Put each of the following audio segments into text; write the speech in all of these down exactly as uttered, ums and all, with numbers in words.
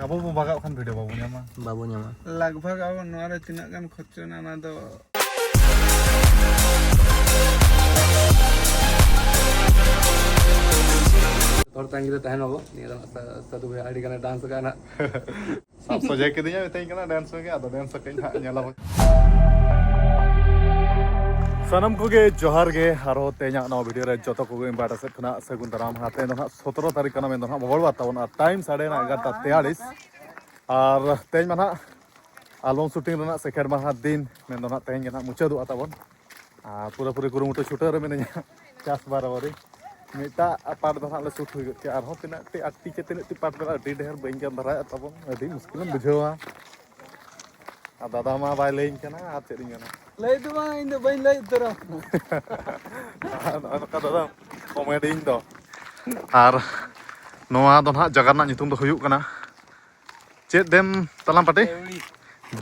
ᱟᱵᱚ ᱵᱚ ᱵᱟᱜᱟᱜ ᱠᱷᱟᱱ ᱵᱷᱤᱰᱤᱭᱳ ᱵᱟᱵᱚ ᱧᱟᱢᱟ᱾ ᱵᱟᱵᱚ ᱧᱟᱢᱟ᱾ ᱞᱟᱜᱽ ᱵᱷᱟᱜᱽ ᱟᱵᱚ ᱱᱚᱣᱟ ᱨᱮ ᱛᱤᱱᱟᱹᱜ ᱜᱟᱱ ᱠᱷᱚᱨᱪᱟ ᱢᱮᱱᱟᱜᱼᱟ, ᱚᱱᱟ ᱫᱚ ᱦᱚᱲ ᱛᱟᱺᱜᱤ ᱨᱮ ᱛᱟᱦᱮᱱ ᱟᱵᱚ᱾ ᱱᱤᱭᱟᱹ ᱫᱚ ᱱᱟᱜ ᱥᱟ-, ᱥᱟᱹᱫᱷᱩ ᱵᱷᱟᱭ ᱟᱹᱰᱤ ᱜᱟᱱᱮ ᱰᱟᱱᱥ ᱟᱠᱟᱫᱼᱟ ᱱᱟᱜ᱾ ᱥᱟᱵ ᱥᱚᱡᱷᱮ ᱠᱤᱫᱤᱧᱟ, ᱢᱤᱛᱟᱹᱧ ᱠᱟᱱᱟ ᱰᱮᱱᱥ ᱢᱮᱜᱮ, ᱟᱫᱚ ᱰᱮᱱᱥ ᱟᱠᱟᱧ ᱦᱟᱸᱜ, ᱧᱮᱞ ᱟᱵᱚᱱ᱾ ᱥᱟᱱᱟᱢ ᱠᱚᱜᱮ ᱡᱚᱦᱟᱨ ᱜᱮ, ᱟᱨᱦᱚᱸ ᱛᱮᱦᱮᱧᱟᱜ ᱱᱚᱣᱟ ᱵᱷᱤᱰᱤᱭᱳ ᱨᱮ ᱡᱚᱛᱚ ᱠᱚᱜᱮ ᱤᱧ ᱯᱟᱦᱴᱟ ᱥᱮᱫ ᱠᱷᱚᱱᱟᱜ ᱥᱟᱹᱜᱩᱱ ᱫᱟᱨᱟᱢ᱾ ᱦᱟᱸᱜ ᱛᱮᱦᱮᱧ ᱫᱚ ᱱᱟᱦᱟᱜ ᱥᱚᱛᱨᱚ ᱛᱟᱹᱨᱤᱠᱷ ᱠᱟᱱᱟ, ᱢᱮᱱᱫᱚ ᱱᱟᱦᱟᱜ ᱢᱚᱝᱜᱚᱞ ᱵᱟᱨ ᱛᱟᱵᱚᱱ, ᱟᱨ ᱴᱟᱭᱤᱢ ᱥᱟᱰᱮᱭᱮᱱᱟ ᱮᱜᱟᱨᱚᱴᱟ ᱛᱮᱭᱟᱞᱤᱥ᱾ ᱟᱨ ᱛᱮᱦᱮᱧ ᱢᱟ ᱱᱟᱦᱟᱜ ᱟᱞᱵᱚᱢ ᱥᱩᱴᱤᱝ ᱨᱮᱱᱟᱜ ᱥᱮᱠᱮᱱᱰ ᱢᱟᱦᱟ ᱫᱤᱱ, ᱢᱮᱱᱫᱚ ᱱᱟᱦᱟᱜ ᱛᱮᱦᱮᱧ ᱜᱮ ᱱᱟᱦᱟᱜ ᱢᱩᱪᱟᱹᱫᱚᱜᱼᱟ ᱛᱟᱵᱚᱱ᱾ ᱟᱨ ᱯᱩᱨᱟᱹᱯᱩᱨᱤ ᱠᱩᱨᱩᱢᱩᱴᱩ ᱪᱷᱩᱴᱟᱹᱣ ᱨᱮ ᱢᱤᱱᱟᱹᱧᱟ᱾ ᱪᱟᱥ ᱵᱟᱨᱟᱵᱟᱨᱤ ᱢᱤᱫᱴᱟᱜ ᱯᱟᱴ ᱫᱚ ᱱᱟᱦᱟᱜ ᱞᱮ ᱥᱩᱴ ᱦᱩᱭ ᱜᱚᱫ ᱠᱮᱜᱼᱟ, ᱟᱨᱦᱚᱸ ᱛᱤᱱᱟᱹᱜ ᱴᱤ ᱟᱴᱴᱤ ᱪᱮ ᱛᱤᱱᱟᱹᱜ ᱴᱤ ᱯᱟᱴ ᱢᱮᱱᱟᱜᱼᱟ, ᱟᱹᱰᱤ ᱰᱷᱮᱨ ᱵᱟᱹᱧ ᱜᱟᱱ ᱫᱷᱟᱨᱟᱭᱮᱫ ᱛᱟᱵᱚᱱ, ᱟᱹᱰᱤ ᱢᱩᱥᱠᱤᱞᱮᱢ ᱵᱩᱡᱷᱟᱹᱣᱟ᱾ ᱟᱨ ᱫᱟᱫᱟ ᱢᱟ ᱵᱟᱭ ᱞᱟᱹᱭᱟᱹᱧ ᱠᱟᱱᱟ, ᱟᱨ ᱪᱮᱫ ᱤᱧ ᱢᱮᱱᱟ? ᱞᱟᱹᱭ ᱫᱚ ᱵᱟᱝ, ᱤᱧ ᱫᱚ ᱵᱟᱹᱧ ᱞᱟᱹᱭ ᱩᱛᱟᱹᱨᱟ᱾ ᱟᱨ ᱱᱚᱜᱼᱚ ᱱᱚᱝᱠᱟ ᱫᱟᱫᱟ ᱠᱚᱢᱮᱰᱤ ᱤᱧ ᱫᱚ᱾ ᱟᱨ ᱱᱚᱣᱟ ᱫᱚ ᱱᱟᱦᱟᱜ ᱡᱟᱭᱜᱟ ᱨᱮᱱᱟᱜ ᱧᱩᱛᱩᱢ ᱫᱚ ᱦᱩᱭᱩᱜ ᱠᱟᱱᱟ ᱪᱮᱫ ᱰᱮᱢ ᱛᱟᱞᱟᱢ ᱯᱟᱴᱤ? ᱫᱮᱣᱲᱤ᱾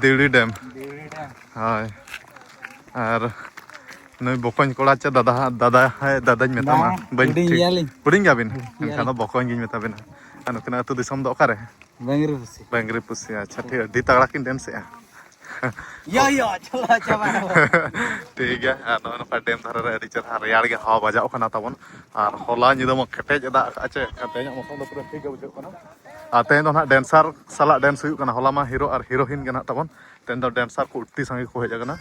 ᱫᱮᱣᱲᱤ ᱰᱮᱢ᱾ ᱫᱮᱣᱲᱤ ᱰᱮᱢ᱾ ᱦᱳᱭ᱾ ᱟᱨ ᱱᱩᱭ ᱵᱚᱠᱚᱧ ᱠᱚᱲᱟ ᱪᱮ ᱫᱟᱫᱟ ᱦᱟᱸᱜ, ᱫᱟᱫᱟ, ᱦᱮᱸ, ᱫᱟᱫᱟᱧ ᱢᱮᱛᱟᱢᱟ᱾ ᱵᱟᱝ, ᱵᱟᱹᱧ ᱦᱩᱰᱤᱧ ᱴᱷᱤᱠ ᱜᱮᱭᱟᱞᱤᱧ᱾ ᱦᱩᱰᱤᱧ ᱜᱮᱭᱟᱵᱤᱱ? ᱦᱩᱰᱤᱧ ᱮᱱᱠᱷᱟᱱ ᱫᱚ ᱜᱮᱭᱟᱞᱤᱧ᱾ ᱵᱚᱠᱚᱧ ᱜᱤᱧ ᱢᱮᱛᱟ ᱵᱤᱱᱟ᱾ ᱟᱨ ᱱᱩᱠᱤᱱᱟᱜ ᱟᱹᱛᱩ ᱫᱤᱥᱚᱢ ᱫᱚ ᱚᱠᱟᱨᱮ? ᱵᱟᱝᱨᱤᱯᱚᱥᱤ᱾ ᱵᱟᱝᱨᱤᱯᱚᱥᱤ, ᱟᱪᱪᱷᱟ, ᱴᱷᱤᱠ, ᱟᱹᱰᱤ ᱛᱟᱜᱲᱟ ᱠᱤᱱ ᱰᱮᱱᱥ ᱮᱜᱼᱟ᱾ ᱭᱟ, ᱭᱟ, ᱪᱟᱞᱟᱣ ᱪᱟᱵᱟ᱾ ᱴᱷᱤᱠ ᱜᱮᱭᱟ, ᱟᱨ ᱱᱚᱜᱼᱚᱭ ᱱᱚᱝᱠᱟ ᱰᱮᱢ ᱫᱷᱟᱨᱮ ᱨᱮ ᱟᱹᱰᱤ ᱪᱮᱦᱨᱟ ᱨᱮᱭᱟᱲ ᱜᱮ ᱦᱟᱣᱟ ᱵᱟᱡᱟᱜ ᱠᱟᱱᱟ ᱛᱟᱵᱚᱱ᱾ ᱟᱨ ᱦᱚᱞᱟ ᱧᱤᱫᱟᱹ ᱢᱟ ᱠᱮᱴᱮᱡ ᱮ ᱫᱟᱜ ᱟᱠᱟᱫᱼᱟ ᱪᱮ, ᱮᱱᱠᱷᱟᱱ ᱛᱮᱦᱮᱧᱟᱜ ᱢᱳᱥᱚᱢ ᱫᱚ ᱯᱩᱨᱟᱹ ᱴᱷᱤᱠ ᱜᱮ ᱵᱩᱡᱷᱟᱹᱜ ᱠᱟᱱᱟ᱾ ᱟᱨ ᱛᱮᱦᱮᱧ ᱫᱚ ᱱᱟᱦᱟᱜ ᱰᱮᱱᱥᱟᱨ ᱥᱟᱞᱟᱜ ᱰᱮᱱᱥ ᱦᱩᱭᱩᱜ ᱠᱟᱱᱟ᱾ ᱦᱚᱞᱟ ᱢᱟ ᱦᱤᱨᱳ ᱟᱨ ᱦᱤᱨᱳᱭᱤᱱ ᱜᱮ ᱱᱟᱦᱟᱜ ᱛᱟᱵᱚᱱ, ᱛᱮᱦᱮᱧ ᱫᱚ ᱰᱮᱱᱥᱟᱨ ᱠᱚ ᱟᱹᱰᱤ ᱥᱟᱸᱜᱮ ᱠᱚ ᱦᱮᱡ ᱟᱠᱟᱱᱟ᱾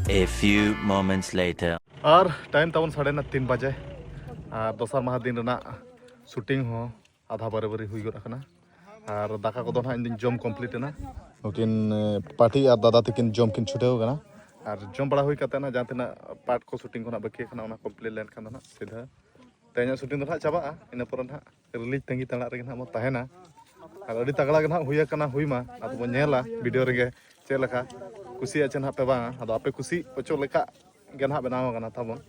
A few moments later. R time ᱛᱟᱵᱚᱱ ᱥᱟᱰᱮᱱᱟ ᱛᱤᱱ ᱵᱟᱡᱮ, ᱟᱨ ᱫᱚᱥᱟᱨ ᱢᱟᱦᱟ ᱫᱤᱱ ᱨᱮᱱᱟᱜ ᱥᱩᱴᱤᱝ ᱦᱚᱸ ᱟᱫᱷᱟ ᱵᱟᱨᱟᱵᱟᱨᱤ ᱦᱩᱭ ᱜᱚᱫ ᱟᱠᱟᱱᱟ᱾ ᱟᱨ ᱫᱟᱠᱟ ᱠᱚᱫᱚ ᱱᱟᱦᱟᱜ ᱤᱧ ᱫᱩᱧ ᱡᱚᱢ ᱠᱚᱢᱯᱞᱤᱴ ᱮᱱᱟ᱾ ᱱᱩᱠᱤᱱ, ᱮ, ᱯᱟᱴᱤ ᱟᱨ ᱫᱟᱫᱟ ᱛᱟᱹᱠᱤᱱ ᱡᱚᱢ ᱠᱤᱱ ᱪᱷᱩᱴᱟᱹᱣ ᱟᱠᱟᱱᱟ᱾ ᱟᱨ ᱡᱚᱢ ᱵᱟᱲᱟ ᱦᱩᱭ ᱠᱟᱛᱮ ᱱᱟᱦᱟᱜ ᱡᱟᱦᱟᱸ ᱛᱤᱱᱟᱹᱜ ᱯᱟᱴ ᱠᱚ ᱥᱩᱴᱤᱝ ᱠᱷᱚᱱᱟᱜ ᱵᱟᱹᱠᱤ ᱟᱠᱟᱱᱟ, ᱚᱱᱟ ᱠᱚᱢᱯᱞᱤᱴ ᱞᱮᱱᱠᱷᱟᱱ ᱫᱚ ᱱᱟᱦᱟᱜ ᱥᱤᱫᱷᱟᱹ ᱛᱮᱦᱮᱧᱟᱜ ᱥᱩᱴᱤᱝ ᱫᱚ ᱱᱟᱦᱟᱜ ᱪᱟᱵᱟᱜᱼᱟ᱾ ᱤᱱᱟᱹ ᱯᱚᱨᱮ ᱱᱟᱦᱟᱜ ᱨᱤᱞᱤᱡᱽ ᱛᱟᱺᱜᱤ ᱛᱟᱲᱟᱜ ᱨᱮᱜᱮ ᱱᱟᱦᱟᱜ ᱵᱚᱱ ᱛᱟᱦᱮᱱᱟ᱾ ᱟᱨ ᱟᱹᱰᱤ ᱛᱟᱜᱲᱟ ᱜᱮ ᱱᱟᱦᱟᱜ ᱦᱩᱭ ᱟᱠᱟᱱᱟ, ᱦᱩᱭ ᱢᱟ, ᱟᱫᱚ ᱵᱚᱱ ᱧᱮᱞᱟ ᱵᱷᱤᱰᱤᱭᱳ ᱨᱮᱜᱮ ᱪᱮᱫ ᱞᱮᱠᱟ ᱠᱩᱥᱤᱭᱟᱜ ᱪᱮ ᱱᱟᱦᱟᱜ ᱯᱮ ᱵᱟᱝᱟ᱾ ᱟᱫᱚ ᱟᱯᱮ ᱠᱩᱥᱤ ᱚᱪᱚ ᱞᱮᱠᱟ ᱜᱮ ᱱᱟᱦᱟᱜ ᱵᱮᱱᱟᱣ ᱟᱠᱟᱱᱟ ᱛᱟᱵᱚᱱ᱾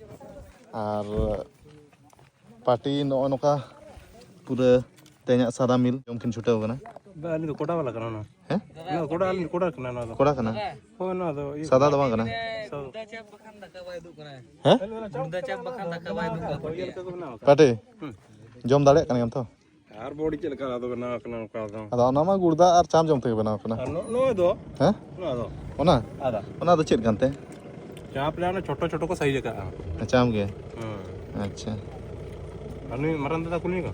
ᱟᱨ ᱯᱟᱨᱴᱤ ᱱᱚᱜᱼᱚ ᱱᱚᱝᱠᱟ ᱯᱩᱨᱟᱹ ᱛᱮᱦᱮᱧᱟᱜ ᱥᱟᱫᱟ ᱢᱤᱞ ᱡᱚᱢ ᱠᱤᱱ ᱪᱷᱩᱴᱟᱹᱣ ᱠᱟᱱᱟ᱾ ᱵᱟ, ᱟᱹᱞᱤᱧ ᱫᱚ ᱠᱚᱰᱟ ᱵᱟᱞᱟ ᱠᱟᱱᱟ ᱱᱚᱣᱟ᱾ ᱦᱮᱸ? ᱱᱚᱣᱟ ᱠᱚᱰᱟ, ᱟᱹᱞᱤᱧ ᱫᱚ ᱠᱚᱰᱟ ᱠᱟᱱᱟ ᱱᱚᱣᱟ ᱫᱚ᱾ ᱠᱚᱲᱟ ᱠᱟᱱᱟ? ᱦᱳᱭ, ᱱᱚᱣᱟ ᱫᱚ ᱤᱭᱟᱹ ᱥᱟᱫᱟ ᱫᱚ ᱵᱟᱝ ᱠᱟᱱᱟ? ᱜᱩᱲᱫᱟ ᱪᱟᱯ ᱵᱟᱠᱷᱟᱱ ᱫᱟᱠᱟ ᱵᱟᱭ ᱩᱫᱩᱜ ᱠᱟᱱᱟ᱾ ᱦᱮᱸ? ᱜᱩᱲᱫᱟ ᱪᱟᱯ ᱵᱟᱠᱷᱟᱱ ᱫᱟᱠᱟ ᱵᱟᱭ ᱩᱫᱩᱜ ᱠᱟᱱᱟ ᱯᱟᱹᱴᱤᱭᱟ᱾ ᱯᱟᱴᱤ? ᱡᱚᱢ ᱫᱟᱲᱮᱭᱟᱜ ᱠᱟᱱ ᱜᱮᱭᱟᱢ ᱛᱚ? ᱟᱨ ᱵᱚᱰᱤ ᱪᱮᱫ ᱞᱮᱠᱟ ᱟᱫᱚ ᱵᱮᱱᱟᱣ ᱠᱟᱱᱟ ᱚᱱᱠᱟ ᱫᱚ? ᱟᱫᱚ ᱚᱱᱟ ᱢᱟ ᱜᱩᱲᱫᱟ ᱟᱨ ᱪᱟᱢ ᱡᱚᱢ ᱛᱮᱜᱮ ᱵᱮᱱᱟᱣ ᱠᱟᱱᱟ᱾ ᱟᱨ ᱱᱚ-, ᱱᱚᱜᱼᱚᱭ ᱫᱚ? ᱦᱮᱸ? ᱱᱚᱣᱟ ᱫᱚ? ᱚᱱᱟ? ᱟᱫᱟ᱾ ᱚᱱᱟ ᱫᱚ ᱪᱮᱫ ᱠᱟᱱᱛᱮ? ᱪᱟᱯ ᱨᱮ ᱚᱱᱟ ᱪᱷᱳᱴᱳ ᱪᱷᱳᱴᱳ ᱠᱚ ᱥᱟᱭᱤᱡ ᱟᱠᱟᱜᱼᱟ᱾ ᱪᱟᱢ ᱜᱮ? ᱦᱮᱸ᱾ ᱟᱪᱪᱷᱟ᱾ ᱟᱨ ᱱᱩᱭ ᱢᱟᱨᱟᱝ ᱫᱟᱫᱟ ᱠᱩᱞᱤ ᱠᱚ?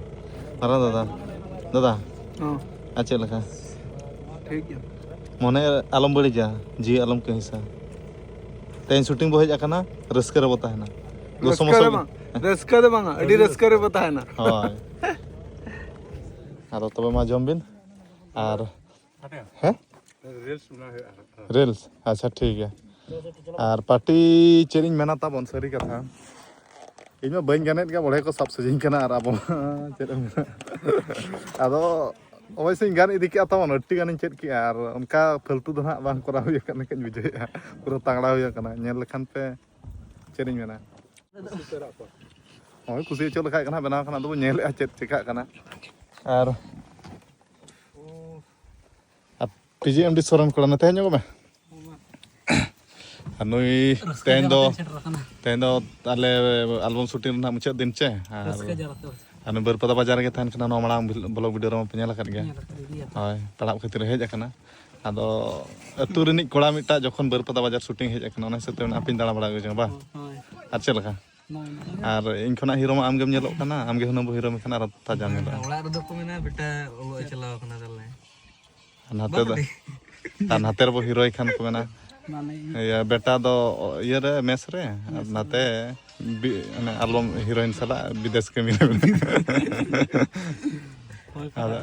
ᱢᱟᱨᱟᱝ ᱫᱟᱫᱟ᱾ ᱫᱟᱫᱟ᱾ ᱦᱚᱸ᱾ ᱟᱨ ᱪᱮᱫ ᱞᱮᱠᱟ? ᱴᱷᱤᱠ ᱜᱮᱭᱟ᱾ ᱢᱚᱱᱮ ᱟᱞᱚᱢ ᱵᱟᱹᱲᱤᱡᱟ, ᱡᱤᱣᱤ ᱟᱞᱚᱢ ᱠᱟᱹᱦᱤᱥᱟ᱾ ᱛᱮᱦᱮᱧ ᱥᱩᱴᱤᱝ ᱵᱚ ᱦᱮᱡ ᱟᱠᱟᱱᱟ, ᱨᱟᱹᱥᱠᱟᱹ ᱨᱮᱵᱚ ᱛᱟᱦᱮᱱᱟ᱾ ᱜᱚᱥᱚ ᱨᱟᱹᱥᱠᱟᱹ ᱢᱚᱥᱚ ᱨᱮ ᱜᱮ᱾ ᱵᱟᱝ, ᱨᱟᱹᱥᱠᱟᱹ ᱫᱚ ᱵᱟᱝᱟ, ᱟᱹᱰᱤ ᱨᱟᱹᱥᱠᱟᱹ ᱨᱮᱵᱚ ᱛᱟᱦᱮᱱᱟ᱾ ᱦᱳᱭ᱾ ᱟᱫᱚ ᱛᱚᱵᱮ ᱢᱟ ᱡᱚᱢ ᱵᱤᱱ᱾ ᱟᱨ ᱦᱮᱸ? ᱨᱤᱞᱥ ᱵᱮᱱᱟᱣ ᱦᱩᱭᱩᱜᱼᱟ᱾ ᱨᱤᱞᱥ? ᱟᱪᱪᱷᱟ, ᱴᱷᱤᱠ ᱜᱮᱭᱟ᱾ ᱟᱨ ᱯᱟᱨᱴᱤ ᱪᱮᱫ ᱤᱧ ᱢᱮᱱᱟ ᱛᱟᱵᱚᱱ, ᱥᱟᱹᱨᱤ ᱠᱟᱛᱷᱟ, ᱤᱧ ᱢᱟ ᱵᱟᱹᱧ ᱜᱟᱱᱮᱫ ᱜᱮᱭᱟ, ᱵᱚᱲᱦᱮ ᱠᱚ ᱥᱟᱵ ᱥᱟᱹᱡᱤᱧ ᱠᱟᱱᱟ ᱟᱨ ᱟᱵᱚ ᱢᱟ ᱪᱮᱫ ᱮᱢ ᱢᱮᱱᱟ? ᱟᱫᱚ ᱚᱵᱚᱥᱥᱳᱭ ᱤᱧ ᱜᱟᱱ ᱤᱫᱤ ᱠᱮᱜᱼᱟ ᱛᱟᱵᱚᱱ, ᱟᱹᱰᱤ ᱜᱟᱱᱤᱧ ᱪᱮᱫ ᱠᱮᱜᱼᱟ ᱟᱨ ᱚᱱᱠᱟ ᱯᱷᱟᱹᱞᱛᱩ ᱫᱚ ᱱᱟᱦᱟᱜ ᱵᱟᱝ ᱠᱚᱨᱟᱣ ᱦᱩᱭ ᱟᱠᱟᱱ ᱞᱮᱠᱟᱧ ᱵᱩᱡᱷᱟᱹᱣᱮᱫᱼᱟ, ᱯᱩᱨᱟᱹ ᱛᱟᱜᱲᱟ ᱦᱩᱭ ᱟᱠᱟᱱᱟ᱾ ᱧᱮᱞ ᱞᱮᱠᱷᱟᱱ ᱯᱮ ᱪᱮᱫ ᱤᱧ ᱢᱮᱱᱟ, ᱦᱳᱭ, ᱠᱩᱥᱤ ᱦᱚᱪᱚ ᱞᱮᱠᱷᱟᱡ ᱠᱟᱱᱟ ᱵᱮᱱᱟᱣ ᱠᱟᱱᱟ, ᱟᱫᱚ ᱵᱚᱱ ᱧᱮᱞᱮᱫᱼᱟ ᱪᱮᱫ ᱪᱮᱠᱟᱜ ᱠᱟᱱᱟ᱾ ᱟᱨ ᱟᱨ ᱯᱤ ᱡᱤ ᱮᱢ ᱰᱤ ᱥᱚᱨᱮᱱ ᱠᱚᱲᱟ, ᱱᱚᱛᱮ ᱦᱮᱡ ᱧᱚᱜᱚᱜ ᱢᱮ᱾ ᱟᱨ ᱱᱩᱭ ᱨᱟᱹᱥᱠᱟᱹ ᱛᱮᱦᱮᱧ ᱫᱚ, ᱡᱟᱞᱟᱛᱮᱧ ᱥᱮᱴᱮᱨ ᱟᱠᱟᱱᱟ᱾ ᱛᱮᱦᱮᱧ ᱫᱚ ᱟᱞᱮ ᱟᱞᱵᱚᱢ ᱥᱩᱴᱤᱝ ᱨᱮᱱᱟᱜ ᱢᱩᱪᱟᱹᱫ ᱫᱤᱱ ᱪᱮ, ᱟᱨ, ᱨᱟᱹᱥᱠᱟᱹ ᱡᱟᱞᱟᱛᱮ᱾ ᱟᱨ ᱱᱩᱭ ᱵᱟᱹᱨᱯᱟᱫᱟ ᱵᱟᱡᱟᱨ ᱨᱮᱜᱮ ᱛᱟᱦᱮᱱ ᱠᱟᱱᱟ, ᱱᱚᱣᱟ ᱢᱟᱲᱟᱝ ᱵᱷᱤᱞ-, ᱵᱞᱚᱜ ᱵᱷᱤᱰᱤᱭᱳ ᱨᱮᱢᱟ ᱯᱮ ᱧᱮᱞ ᱟᱠᱟᱫ ᱜᱮᱭᱟ᱾ ᱧᱮᱞ ᱟᱠᱟᱫ ᱜᱮᱭᱟ᱾ ᱦᱳᱭ, ᱯᱟᱲᱦᱟᱜ ᱠᱷᱟᱹᱛᱤᱨ ᱦᱮᱡ ᱟᱠᱟᱱᱟ᱾ ᱟᱫᱚ ᱟᱹᱛᱩ ᱨᱤᱱᱤᱡ ᱠᱚᱲᱟ ᱢᱤᱫᱴᱟᱜ ᱡᱚᱠᱷᱚᱱ ᱵᱟᱹᱨᱯᱟᱫᱟ ᱵᱟᱡᱟᱨ ᱥᱩᱴᱤᱝ ᱦᱮᱡ ᱟᱠᱟᱱᱟ, ᱚᱱᱟ ᱦᱤᱥᱟᱹᱵ ᱛᱮ ᱢᱮᱱᱟ ᱟᱯᱮᱧ ᱫᱟᱬᱟ ᱵᱟᱲᱟ ᱟᱹᱜᱩ ᱡᱚᱝᱟ ᱵᱟᱝ? ᱦᱳᱭ᱾ ᱟᱨ ᱪᱮᱫ ᱞᱮᱠᱟ? ᱱᱚᱜᱼᱚᱭ ᱱᱚᱜᱼᱚᱭ᱾ ᱟᱨ ᱤᱧ ᱠᱷᱚᱱᱟᱜ ᱦᱤᱨᱳ ᱢᱟ ᱟᱢᱜᱮᱢ ᱧᱮᱞᱚᱜ ᱠᱟᱱᱟ, ᱟᱢᱜᱮ ᱦᱩᱱᱟᱹᱝ ᱵᱚ ᱦᱤᱨᱳ ᱢᱮᱠᱷᱟᱱ ᱟᱨᱚ ᱛᱟᱡᱟ ᱧᱮᱞᱚᱜᱼᱟ᱾ ᱚᱲᱟᱜ ᱨᱮᱫᱚ ᱠᱚ ᱢᱮᱱᱟ ᱵᱮᱴᱟ ᱚᱞᱚᱜ ᱮ ᱪᱟᱞᱟᱣ ᱟᱠᱟᱱᱟ ᱛᱟᱞᱮ᱾ ᱟᱨ ᱱᱟᱛᱮ ᱫᱚ, ᱵᱟᱠᱷᱟᱱ᱾ ᱟᱨ ᱱᱟᱛᱮ ᱨᱮᱵᱚ ᱦᱤᱨᱳᱭ ᱠᱷᱟᱱ ᱠᱚ ᱢᱮᱱᱟ, ᱢᱟᱱᱮ ᱤᱭᱟᱹ, ᱵᱮᱴᱟ ᱫᱚ ᱤᱭᱟᱹ ᱨᱮ, ᱢᱮᱥ ᱨᱮ, ᱟᱨ ᱢᱮᱥ ᱨᱮ᱾ ᱱᱟᱛᱮ ᱵᱤ-, ᱢᱟᱱᱮ ᱟᱞᱵᱚᱢ ᱦᱤᱨᱳᱭᱤᱱ ᱥᱟᱞᱟᱜ ᱵᱤᱫᱮᱥ ᱠᱟᱹᱢᱤ ᱨᱮ ᱢᱮᱱᱟᱜᱼᱟ᱾ ᱦᱳᱭ, ᱟᱫᱚ,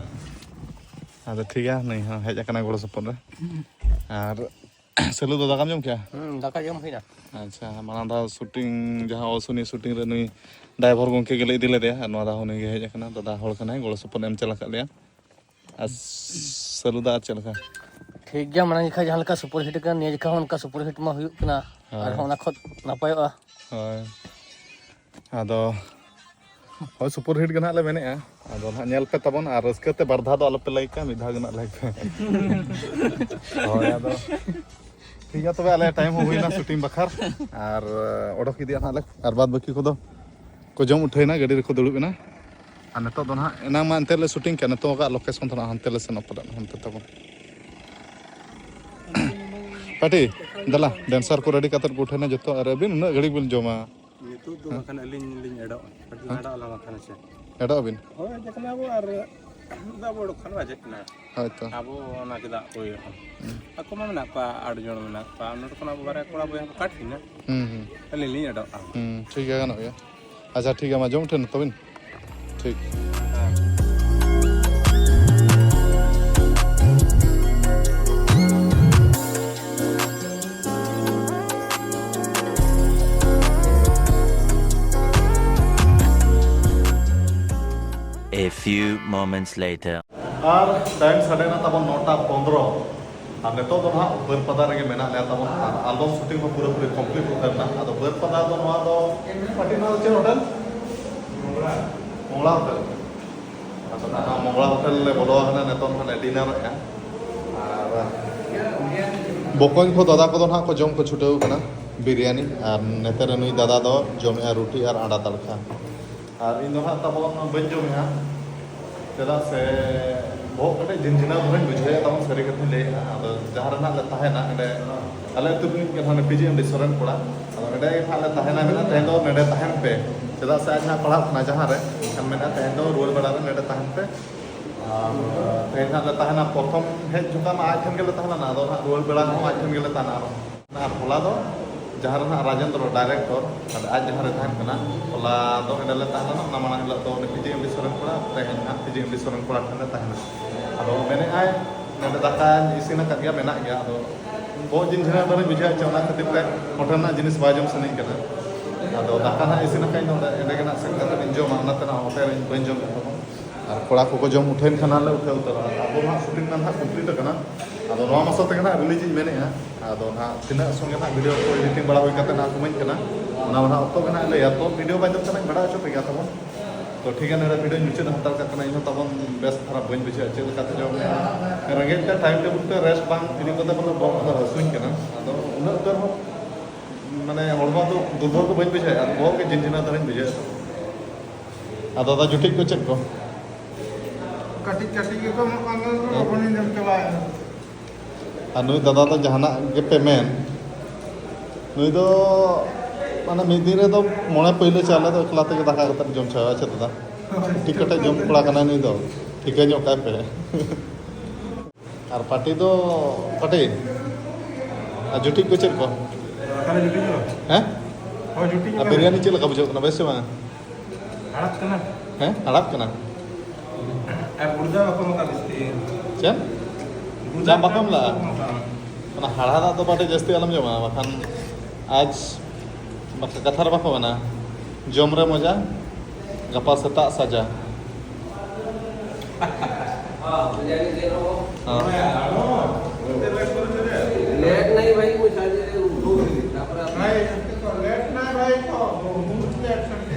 ᱟᱫᱚ ᱴᱷᱤᱠ ᱜᱮᱭᱟ, ᱱᱩᱭ ᱦᱚᱸ ᱦᱮᱡ ᱟᱠᱟᱱᱟᱭ ᱜᱚᱲᱚ ᱥᱚᱯᱚᱦᱚᱫ ᱨᱮ᱾ ᱦᱩᱸ᱾ ᱟᱨ ᱥᱟᱹᱞᱩ ᱫᱚ ᱫᱟᱠᱟᱢ ᱡᱚᱢ ᱠᱮᱜᱼᱟ? ᱦᱩᱸ, ᱫᱟᱠᱟ ᱡᱚᱢ ᱦᱩᱭᱱᱟ᱾ ᱟᱪᱪᱷᱟ, ᱢᱟᱲᱟᱝ ᱫᱷᱟᱣ ᱥᱩᱴᱤᱝ, ᱡᱟᱦᱟᱸ ᱚᱥᱩᱱᱤ ᱥᱩᱴᱤᱝ ᱨᱮ ᱱᱩᱭ ᱰᱟᱭᱵᱷᱚᱨ ᱜᱚᱢᱠᱮ ᱜᱮᱞᱮ ᱤᱫᱤ ᱞᱮᱫᱮᱭᱟ, ᱟᱨ ᱱᱚᱣᱟ ᱫᱷᱟᱣ ᱦᱚᱸ ᱱᱩᱭ ᱜᱮ ᱦᱮᱡ ᱟᱠᱟᱱᱟ, ᱫᱟᱫᱟ ᱦᱚᱲ ᱠᱟᱱᱟᱭ, ᱜᱚᱲᱚ ᱥᱚᱯᱚᱦᱚᱫ ᱮᱢ ᱪᱟᱞ ᱟᱠᱟᱫ ᱞᱮᱭᱟ᱾ ᱟᱨ ᱥᱟᱹᱞᱩ ᱫᱟ, ᱟᱨ ᱪᱮᱫ ᱞᱮᱠᱟ? ᱴᱷᱤᱠ ᱜᱮᱭᱟ, ᱢᱟᱲᱟᱝ ᱡᱚᱠᱷᱟ ᱡᱟᱦᱟᱸ ᱞᱮᱠᱟ ᱥᱩᱯᱟᱨ ᱦᱤᱴ ᱟᱠᱟᱱᱟ, ᱱᱤᱭᱟᱹ ᱡᱚᱠᱷᱟ ᱦᱚᱸ ᱚᱱᱠᱟ ᱥᱩᱯᱟᱨ ᱦᱤᱴ ᱢᱟ ᱦᱩᱭᱩᱜ ᱠᱟᱱᱟ, ᱦᱳᱭ᱾ ᱟᱨᱦᱚᱸ ᱚᱱᱟ ᱠᱷᱚᱱ ᱱᱟᱯᱟᱭᱚᱜᱼᱟ᱾ ᱦᱳᱭ᱾ ᱟᱫᱚ ᱦᱳᱭ, ᱥᱩᱯᱟᱨ ᱦᱤᱴ ᱜᱮ ᱱᱟᱦᱟᱜ ᱞᱮ ᱢᱮᱱᱮᱫᱼᱟ᱾ ᱟᱫᱚ ᱱᱟᱦᱟᱜ ᱧᱮᱞ ᱯᱮ ᱛᱟᱵᱚᱱ, ᱟᱨ ᱨᱟᱹᱥᱠᱟᱹ ᱛᱮ ᱵᱟᱨ ᱫᱷᱟᱣ ᱫᱚ ᱟᱞᱚ ᱯᱮ ᱞᱟᱹᱭ ᱠᱟᱜᱼᱟ, ᱢᱤᱫ ᱫᱷᱟᱣ ᱜᱮ ᱱᱟᱦᱟᱜ ᱞᱟᱹᱭ ᱯᱮ᱾ ᱦᱳᱭ, ᱟᱫᱚ ᱴᱷᱤᱠ ᱜᱮᱭᱟ, ᱛᱚᱵᱮ ᱟᱞᱮ time ᱦᱚᱸ ᱦᱩᱭᱱᱟ shooting ᱵᱟᱠᱷᱨᱟ᱾ ᱟᱨ ᱚᱰᱚᱠ ᱤᱫᱤᱭᱟ ᱱᱟᱦᱟᱜ ᱞᱮ, ᱟᱨ ᱵᱟᱫ ᱵᱟᱹᱠᱤ ᱠᱚᱫᱚ ᱠᱚ ᱡᱚᱢ ᱩᱴᱷᱟᱹᱭᱱᱟ, ᱜᱟᱹᱰᱤ ᱨᱮᱠᱚ ᱫᱩᱲᱩᱵ ᱮᱱᱟ᱾ ᱟᱨ ᱱᱤᱛᱚᱜ ᱫᱚ ᱱᱟᱦᱟᱜ, ᱮᱱᱟᱝ ᱢᱟ ᱮᱱᱛᱮ ᱞᱮ shooting ᱠᱮᱫ, ᱱᱤᱛᱚᱜ ᱟᱜ location ᱫᱚ ᱱᱟᱦᱟᱜ ᱦᱟᱱᱛᱮ ᱞᱮ ᱥᱮᱱᱚᱜ ᱯᱟᱞᱮᱫ, ᱦᱟᱱᱛᱮ ᱛᱟᱵᱚᱱ᱾ ᱯᱟᱴᱤ, ᱫᱮᱞᱟ, dancer ᱠᱚ ready ᱠᱟᱛᱮᱫ ᱠᱚ ᱩᱴᱷᱟᱹᱭᱱᱟ ᱡᱚᱛᱚ, ᱟᱨ ᱟᱹᱵᱤᱱ ᱩᱱᱟᱹᱜ ᱜᱷᱟᱹᱲᱤᱡ ᱵᱤᱱ ᱡᱚᱢᱟ? ᱱᱤᱛᱚᱜ ᱫᱚ ᱦᱮᱸ᱾ ᱵᱟᱠᱷᱟᱱ ᱟᱹᱞᱤᱧ ᱞᱤᱧ ᱮᱰᱚᱜᱼᱟ᱾ ᱠᱟᱹᱴᱤᱡ ᱦᱮᱸ᱾ ᱮᱰᱚᱜ ᱟᱞᱟᱝ ᱵᱟᱠᱷᱟᱱ ᱥᱮ᱾ ᱮᱰᱚᱜ ᱟᱵᱤᱱ? ᱦᱳᱭ, ᱡᱚᱠᱷᱚᱱ ᱟᱵᱚ ᱟᱨ ᱟᱵᱚ ᱚᱰᱚᱠ ᱠᱷᱟᱱ ᱵᱟᱡᱮ ᱠᱟᱱᱟ᱾ ᱦᱳᱭ ᱛᱚ᱾ ᱟᱵᱚ ᱚᱱᱟ ᱪᱮᱫᱟᱜ ᱠᱚ ᱤᱭᱟᱹᱜᱼᱟ? ᱦᱩᱸ᱾ ᱟᱠᱚ ᱢᱟ ᱢᱮᱱᱟᱜ ᱠᱚᱣᱟ, ᱟᱴ ᱡᱚᱱ ᱢᱮᱱᱟᱜ ᱠᱚᱣᱟ᱾ ᱱᱚᱰᱮ ᱠᱷᱚᱱ ᱟᱵᱚ ᱵᱟᱨᱭᱟ ᱠᱚᱲᱟ ᱵᱚᱭᱦᱟ ᱠᱚ ᱠᱟᱴ ᱠᱤᱱᱟ᱾ ᱦᱩᱸ, ᱦᱩᱸ᱾ ᱟᱹᱞᱤᱧ ᱞᱤᱧ ᱮᱰᱚᱜᱼᱟ᱾ ᱦᱩᱸ, ᱴᱷᱤᱠ ᱜᱮᱭᱟ, ᱜᱟᱱᱚᱜ ᱜᱮᱭᱟ᱾ ᱟᱪᱪᱷᱟ, ᱴᱷᱤᱠ ᱜᱮᱭᱟ, ᱢᱟ ᱡᱚᱢ ᱴᱷᱮᱱ ᱛᱟᱵᱤᱱ᱾ ᱴᱷᱤᱠ᱾ A few moments later. R time ᱥᱟᱰᱮᱱᱟ ᱛᱟᱵᱚᱱ ᱱᱚᱴᱟ ᱯᱚᱱᱫᱽᱨᱚ᱾ ᱟᱨ ᱱᱤᱛᱚᱜ ᱫᱚ ᱱᱟᱦᱟᱜ ᱵᱟᱹᱨᱯᱟᱫᱟ ᱨᱮᱜᱮ ᱢᱮᱱᱟᱜ ᱞᱮᱭᱟ ᱛᱟᱵᱚᱱ, ᱟᱨ album shooting ᱦᱚᱸ ᱯᱩᱨᱟᱹᱯᱩᱨᱤ complete ᱩᱛᱟᱹᱨ ᱮᱱᱟ᱾ ᱟᱫᱚ ᱵᱟᱹᱨᱯᱟᱫᱟ ᱫᱚ ᱱᱚᱣᱟ ᱫᱚ, ᱯᱟᱴᱤ, ᱱᱚᱣᱟ ᱫᱚ ᱪᱮᱫ ᱦᱳᱴᱮᱞ? ᱢᱚᱝᱜᱽᱞᱟ ᱦᱳᱴᱮᱞ᱾ ᱟᱫᱚ ᱱᱟᱦᱟᱜ ᱢᱚᱝᱜᱽᱞᱟ ᱦᱳᱴᱮᱞ ᱞᱮ ᱵᱚᱞᱚ ᱟᱠᱟᱱᱟ, ᱱᱤᱛᱚᱜ ᱱᱟᱦᱟᱜ ᱞᱮ dinner ᱮᱫᱼᱟ᱾ ᱟᱨ ᱵᱚᱠᱚᱧ ᱠᱚ, ᱫᱟᱫᱟ ᱠᱚᱫᱚ ᱱᱟᱦᱟᱜ ᱠᱚ ᱡᱚᱢ ᱠᱚ ᱪᱷᱩᱴᱟᱹᱣ ᱟᱠᱟᱱᱟ ᱵᱤᱨᱭᱟᱱᱤ, ᱟᱨ ᱱᱚᱛᱮ ᱨᱮ ᱱᱩᱭ ᱫᱟᱫᱟ ᱫᱚ ᱡᱚᱢᱮᱫᱼᱟ ᱨᱩᱴᱤ ᱟᱨ ᱟᱸᱰᱟ ᱛᱟᱲᱠᱟ᱾ ᱟᱨ ᱤᱧ ᱫᱚ ᱦᱟᱸᱜ ᱛᱟᱵᱚᱱ ᱵᱟᱹᱧ ᱡᱚᱢᱮᱜᱼᱟ, ᱪᱮᱫᱟᱜ ᱥᱮ ᱵᱚᱦᱚᱜ ᱠᱟᱹᱴᱤᱡ ᱡᱷᱤᱱᱡᱷᱤᱱᱟᱹ ᱫᱷᱟᱨᱟᱧ ᱵᱩᱡᱷᱟᱹᱣᱮᱫ ᱛᱟᱵᱚᱱ, ᱥᱟᱹᱨᱤ ᱠᱟᱛᱷᱟᱧ ᱞᱟᱹᱭᱮᱫᱼᱟ᱾ ᱟᱫᱚ ᱡᱟᱦᱟᱸ ᱨᱮ ᱱᱟᱜ ᱞᱮ ᱛᱟᱦᱮᱱᱟ, ᱚᱸᱰᱮ ᱟᱞᱮ ᱟᱹᱛᱩ ᱨᱤᱱᱤᱡ ᱠᱟᱱᱟ ᱯᱤ ᱡᱤ ᱮᱢ ᱰᱤ ᱥᱚᱨᱮᱱ ᱠᱚᱲᱟ, ᱟᱫᱚ ᱚᱸᱰᱮ ᱜᱮ ᱱᱟᱜ ᱞᱮ ᱛᱟᱦᱮᱱᱟ, ᱢᱮᱱᱟ ᱛᱮᱦᱮᱧ ᱫᱚ ᱱᱚᱸᱰᱮ ᱛᱟᱦᱮᱱ ᱯᱮ, ᱪᱮᱫᱟᱜ ᱥᱮ ᱟᱡ ᱱᱟᱜ ᱯᱟᱲᱦᱟᱜ ᱠᱟᱱᱟ ᱡᱟᱦᱟᱸ ᱨᱮ, ᱮᱱᱠᱷᱟᱱ ᱢᱮᱱᱟ ᱛᱮᱦᱮᱧ ᱫᱚ ᱨᱩᱣᱟᱹᱲ ᱵᱮᱲᱟ ᱨᱮ ᱱᱚᱸᱰᱮ ᱛᱟᱦᱮᱱ ᱯᱮ᱾ ᱟᱨ ᱛᱮᱦᱮᱧ ᱱᱟᱜ ᱞᱮ ᱛᱟᱦᱮᱱᱟ, ᱯᱨᱚᱛᱷᱚᱢ ᱦᱮᱡ ᱡᱚᱠᱷᱟᱜ ᱢᱟ ᱟᱡ ᱴᱷᱮᱱ ᱜᱮᱞᱮ ᱛᱟᱦᱮᱸ ᱞᱮᱱᱟ, ᱟᱫᱚ ᱱᱟᱜ ᱨᱩᱣᱟᱹᱲ ᱵᱮᱲᱟ ᱦᱚᱸ ᱟᱡ ᱴᱷᱮᱱ ᱜᱮᱞᱮ ᱛᱟᱦᱮᱱᱟ ᱟᱨᱦᱚᱸ᱾ ᱟᱨ ᱦᱚᱞᱟ ᱫᱚ ᱡᱟᱦᱟᱸ ᱨᱮ ᱱᱟᱜ ᱨᱟᱡᱮᱱᱫᱨᱚ director, ᱟᱨ ᱟᱡ ᱡᱟᱦᱟᱸ ᱨᱮ ᱛᱟᱦᱮᱱ ᱠᱟᱱᱟ, ᱦᱚᱞᱟ ᱫᱚ ᱚᱸᱰᱮ ᱞᱮ ᱛᱟᱦᱮᱸ ᱞᱮᱱᱟ, ᱚᱱᱟ ᱢᱟᱲᱟᱝ ᱦᱤᱞᱳᱜ ᱫᱚ ᱩᱱᱤ ᱯᱤ ᱡᱤ ᱮᱢ ᱰᱤ ᱥᱚᱨᱮᱱ ᱠᱚᱲᱟ, ᱛᱮᱦᱮᱧ ᱦᱟᱸᱜ ᱯᱤ ᱡᱤ ᱮᱢ ᱰᱤ ᱥᱚᱨᱮᱱ ᱠᱚᱲᱟ ᱴᱷᱮᱱ ᱞᱮ ᱛᱟᱦᱮᱱᱟ᱾ ᱟᱫᱚ ᱢᱮᱱᱮᱫ ᱟᱭ, ᱱᱚᱸᱰᱮ ᱫᱟᱠᱟᱧ ᱤᱥᱤᱱ ᱟᱠᱟᱫ ᱜᱮᱭᱟ, ᱢᱮᱱᱟᱜ ᱜᱮᱭᱟ, ᱟᱫᱚ ᱵᱚᱦᱚᱜ ᱡᱤᱱ ᱡᱷᱟᱹᱞ ᱫᱷᱟᱨᱟ ᱵᱩᱡᱷᱟᱹᱣ ᱦᱚᱪᱚ, ᱚᱱᱟ ᱠᱷᱟᱹᱛᱤᱨ ᱛᱮ ᱦᱳᱴᱮᱞ ᱨᱮᱱᱟᱜ ᱡᱤᱱᱤᱥ ᱵᱟᱭ ᱡᱚᱢ ᱥᱟᱱᱟᱧ ᱠᱟᱱᱟ᱾ ᱟᱫᱚ ᱫᱟᱠᱟ ᱱᱟᱜ ᱤᱥᱤᱱ ᱟᱠᱟᱫ ᱤᱧ ᱫᱚ ᱚᱸᱰᱮ, ᱮᱸᱰᱮ ᱜᱮ ᱱᱟᱜ ᱥᱮᱱ ᱠᱟᱛᱮ ᱤᱧ ᱡᱚᱢᱟ, ᱚᱱᱟᱛᱮ ᱱᱟᱜ ᱦᱳᱴᱮᱞ ᱨᱮ ᱵᱟᱹᱧ ᱡᱚᱢ ᱠᱟᱫᱟ᱾ ᱟᱨ ᱠᱚᱲᱟ ᱠᱚᱠᱚ ᱡᱚᱢ ᱩᱴᱷᱟᱹᱣᱮᱱ ᱠᱷᱟᱱ ᱱᱟᱜ ᱞᱮ ᱩᱴᱷᱟᱹᱣ ᱩᱛᱟᱹᱨᱚᱜᱼᱟ᱾ ᱟᱵᱚ ᱱᱟᱜ shooting ᱢᱟ ᱱᱟᱜ complete ᱟᱠᱟᱱᱟ᱾ ᱟᱫᱚ ᱱᱚᱣᱟ ᱢᱟᱥᱟ ᱛᱮᱜᱮ ᱱᱟᱜ release ᱤᱧ ᱢᱮᱱᱮᱫᱼᱟ᱾ ᱟᱫᱚ ᱱᱟᱜ ᱛᱤᱱᱟᱹᱜ ᱥᱚᱸᱜᱮ ᱱᱟᱜ video ᱠᱚ editing ᱵᱟᱲᱟ ᱦᱩᱭ ᱠᱟᱛᱮ ᱱᱟᱜ ᱠᱚ ᱤᱢᱟᱹᱧ ᱠᱟᱱᱟ, ᱚᱱᱟ ᱢᱟ ᱱᱟᱜ ᱚᱠᱛᱚ ᱜᱮ ᱱᱟᱜ ᱞᱟᱹᱭᱟ᱾ ᱛᱚ video ᱵᱟᱭ ᱫᱚᱨᱠᱟᱨ ᱱᱟᱜ ᱵᱟᱲᱟᱭ ᱦᱚᱪᱚ ᱯᱮ ᱜᱮᱭᱟ ᱛᱟᱵᱚᱱ᱾ ᱛᱚ ᱴᱷᱤᱠ ᱜᱮᱭᱟ, ᱱᱚᱰᱮ ᱵᱷᱤᱰᱤᱭᱳᱧ ᱢᱩᱪᱟᱹᱫ ᱦᱟᱛᱟᱲ ᱠᱟᱜ ᱠᱟᱱᱟ᱾ ᱤᱧᱦᱚᱸ ᱛᱟᱵᱚᱱ ᱵᱮᱥ ᱫᱷᱟᱨᱟ ᱵᱟᱹᱧ ᱵᱩᱡᱷᱟᱹᱣᱟ ᱪᱮᱫ ᱞᱮᱠᱟᱛᱮ ᱡᱚᱢ ᱦᱩᱭᱩᱜᱼᱟ᱾ ᱨᱮᱸᱜᱮᱡ ᱛᱮ ᱴᱟᱭᱤᱢ ᱴᱮᱵᱤᱞ ᱛᱮ ᱨᱮᱥᱴ ᱵᱟᱝ ᱤᱫᱤ ᱠᱟᱛᱮ ᱵᱚᱞᱮ ᱵᱚᱦᱚᱜ ᱠᱚᱫᱚ ᱦᱟᱹᱥᱩᱧ ᱠᱟᱱᱟ᱾ ᱟᱫᱚ ᱩᱱᱟᱹᱜ ᱩᱛᱟᱹᱨ ᱦᱚᱸ ᱢᱟᱱᱮ ᱦᱚᱲᱢᱚ ᱫᱚ ᱫᱩᱨᱵᱚᱞ ᱫᱚ ᱵᱟᱹᱧ ᱵᱩᱡᱷᱟᱹᱣᱟ, ᱟᱨ ᱵᱚᱦᱚᱜ ᱜᱮ ᱡᱤᱱᱡᱤᱱᱟ ᱫᱷᱟᱨᱟᱧ ᱵᱩᱡᱷᱟᱹᱣᱟ᱾ ᱟᱫᱚ ᱫᱟᱫᱟ ᱡᱩᱴᱤᱡ ᱠᱚ ᱪᱮᱫ ᱠᱚ? ᱠᱟᱹᱴᱤᱡ ᱠᱟᱹᱴᱤᱡ ᱜᱮᱠᱚ ᱮᱢᱚᱜ ᱠᱟᱱ ᱫᱚ, ᱦᱮᱸ? ᱞᱚᱜᱚᱱᱤᱧ ᱡᱚᱢ ᱪᱟᱵᱟᱭᱟ᱾ ᱟᱨ ᱱᱩᱭ ᱫᱟᱫᱟ ᱫᱚ ᱡᱟᱦᱟᱱᱟᱜ ᱜᱮᱯᱮ ᱢᱮᱱ, ᱱᱩᱭ ᱫᱚ ᱢᱟᱱᱮ ᱢᱤᱫ ᱫᱤᱱ ᱨᱮᱫᱚ ᱢᱚᱬᱮ ᱯᱟᱹᱭᱞᱟᱹ ᱪᱟᱣᱞᱮ ᱫᱚ ᱮᱠᱞᱟ ᱛᱮᱜᱮ ᱫᱟᱠᱟ ᱠᱟᱛᱮ ᱡᱚᱢ ᱪᱟᱵᱟᱭᱟ᱾ ᱪᱮᱫ ᱫᱟᱫᱟ? ᱴᱷᱤᱠ ᱠᱟᱛᱮ ᱡᱚᱢ ᱠᱚᱲᱟ ᱠᱟᱱᱟᱭ ᱱᱩᱭ ᱫᱚ, ᱴᱷᱤᱠᱟᱹ ᱧᱚᱜ ᱠᱟᱭ ᱯᱮ᱾ ᱟᱨ ᱯᱟᱴᱤ ᱫᱚ ᱯᱟᱴᱤ? ᱟᱨ ᱡᱩᱴᱤᱡ ᱠᱚ ᱪᱮᱫ ᱠᱚ? ᱟᱠᱟᱞᱮ ᱡᱩᱴᱤᱡ ᱫᱚ? ᱦᱮᱸ? ᱦᱳᱭ, ᱡᱩᱴᱤᱡ ᱟᱨ ᱠᱟᱱᱟ᱾ ᱵᱤᱨᱭᱟᱱᱤ ᱪᱮᱫ ᱞᱮᱠᱟ ᱵᱩᱡᱷᱟᱹᱜ ᱠᱟᱱᱟ, ᱵᱮᱥ ᱥᱮ ᱵᱟᱝ? ᱟᱲᱟᱜ ᱠᱟᱱᱟ᱾ ᱦᱮᱸ, ᱟᱲᱟᱜ ᱠᱟᱱᱟ᱾ ᱟᱨ ᱜᱩᱲᱫᱟ ᱵᱟᱠᱚ ᱮᱢ ᱠᱟᱜ ᱵᱮᱥ ᱴᱷᱤᱠ᱾ ᱪᱮᱫ? ᱜᱩᱲᱫᱟ ᱪᱟ ᱵᱟᱠᱚ ᱮᱢ ᱞᱟᱜᱼᱟ? ᱵᱟᱠᱚ ᱮᱢ ᱠᱟᱜᱼᱟ᱾ ᱚᱱᱟ ᱦᱟᱲᱦᱟᱫᱟᱜ ᱫᱚ ᱯᱟᱴᱤ ᱡᱟᱹᱥᱛᱤ ᱟᱞᱚᱢ ᱡᱚᱢᱟ, ᱵᱟᱠᱷᱟᱱ ᱟᱡ ᱵᱟᱠ-, ᱠᱟᱛᱷᱟ ᱨᱮ ᱵᱟᱠᱚ ᱢᱮᱱᱟ, ᱡᱚᱢ ᱨᱮ ᱢᱚᱡᱟ, ᱜᱟᱯᱟ ᱥᱮᱛᱟᱜ ᱥᱟᱡᱟ᱾ ᱦᱚᱸ᱾ लेट नहीं भाई, वो शायद ये उठो भी नहीं, तारपरे आप भाई, लेट ना भाई, तो बहुत लेट समझे।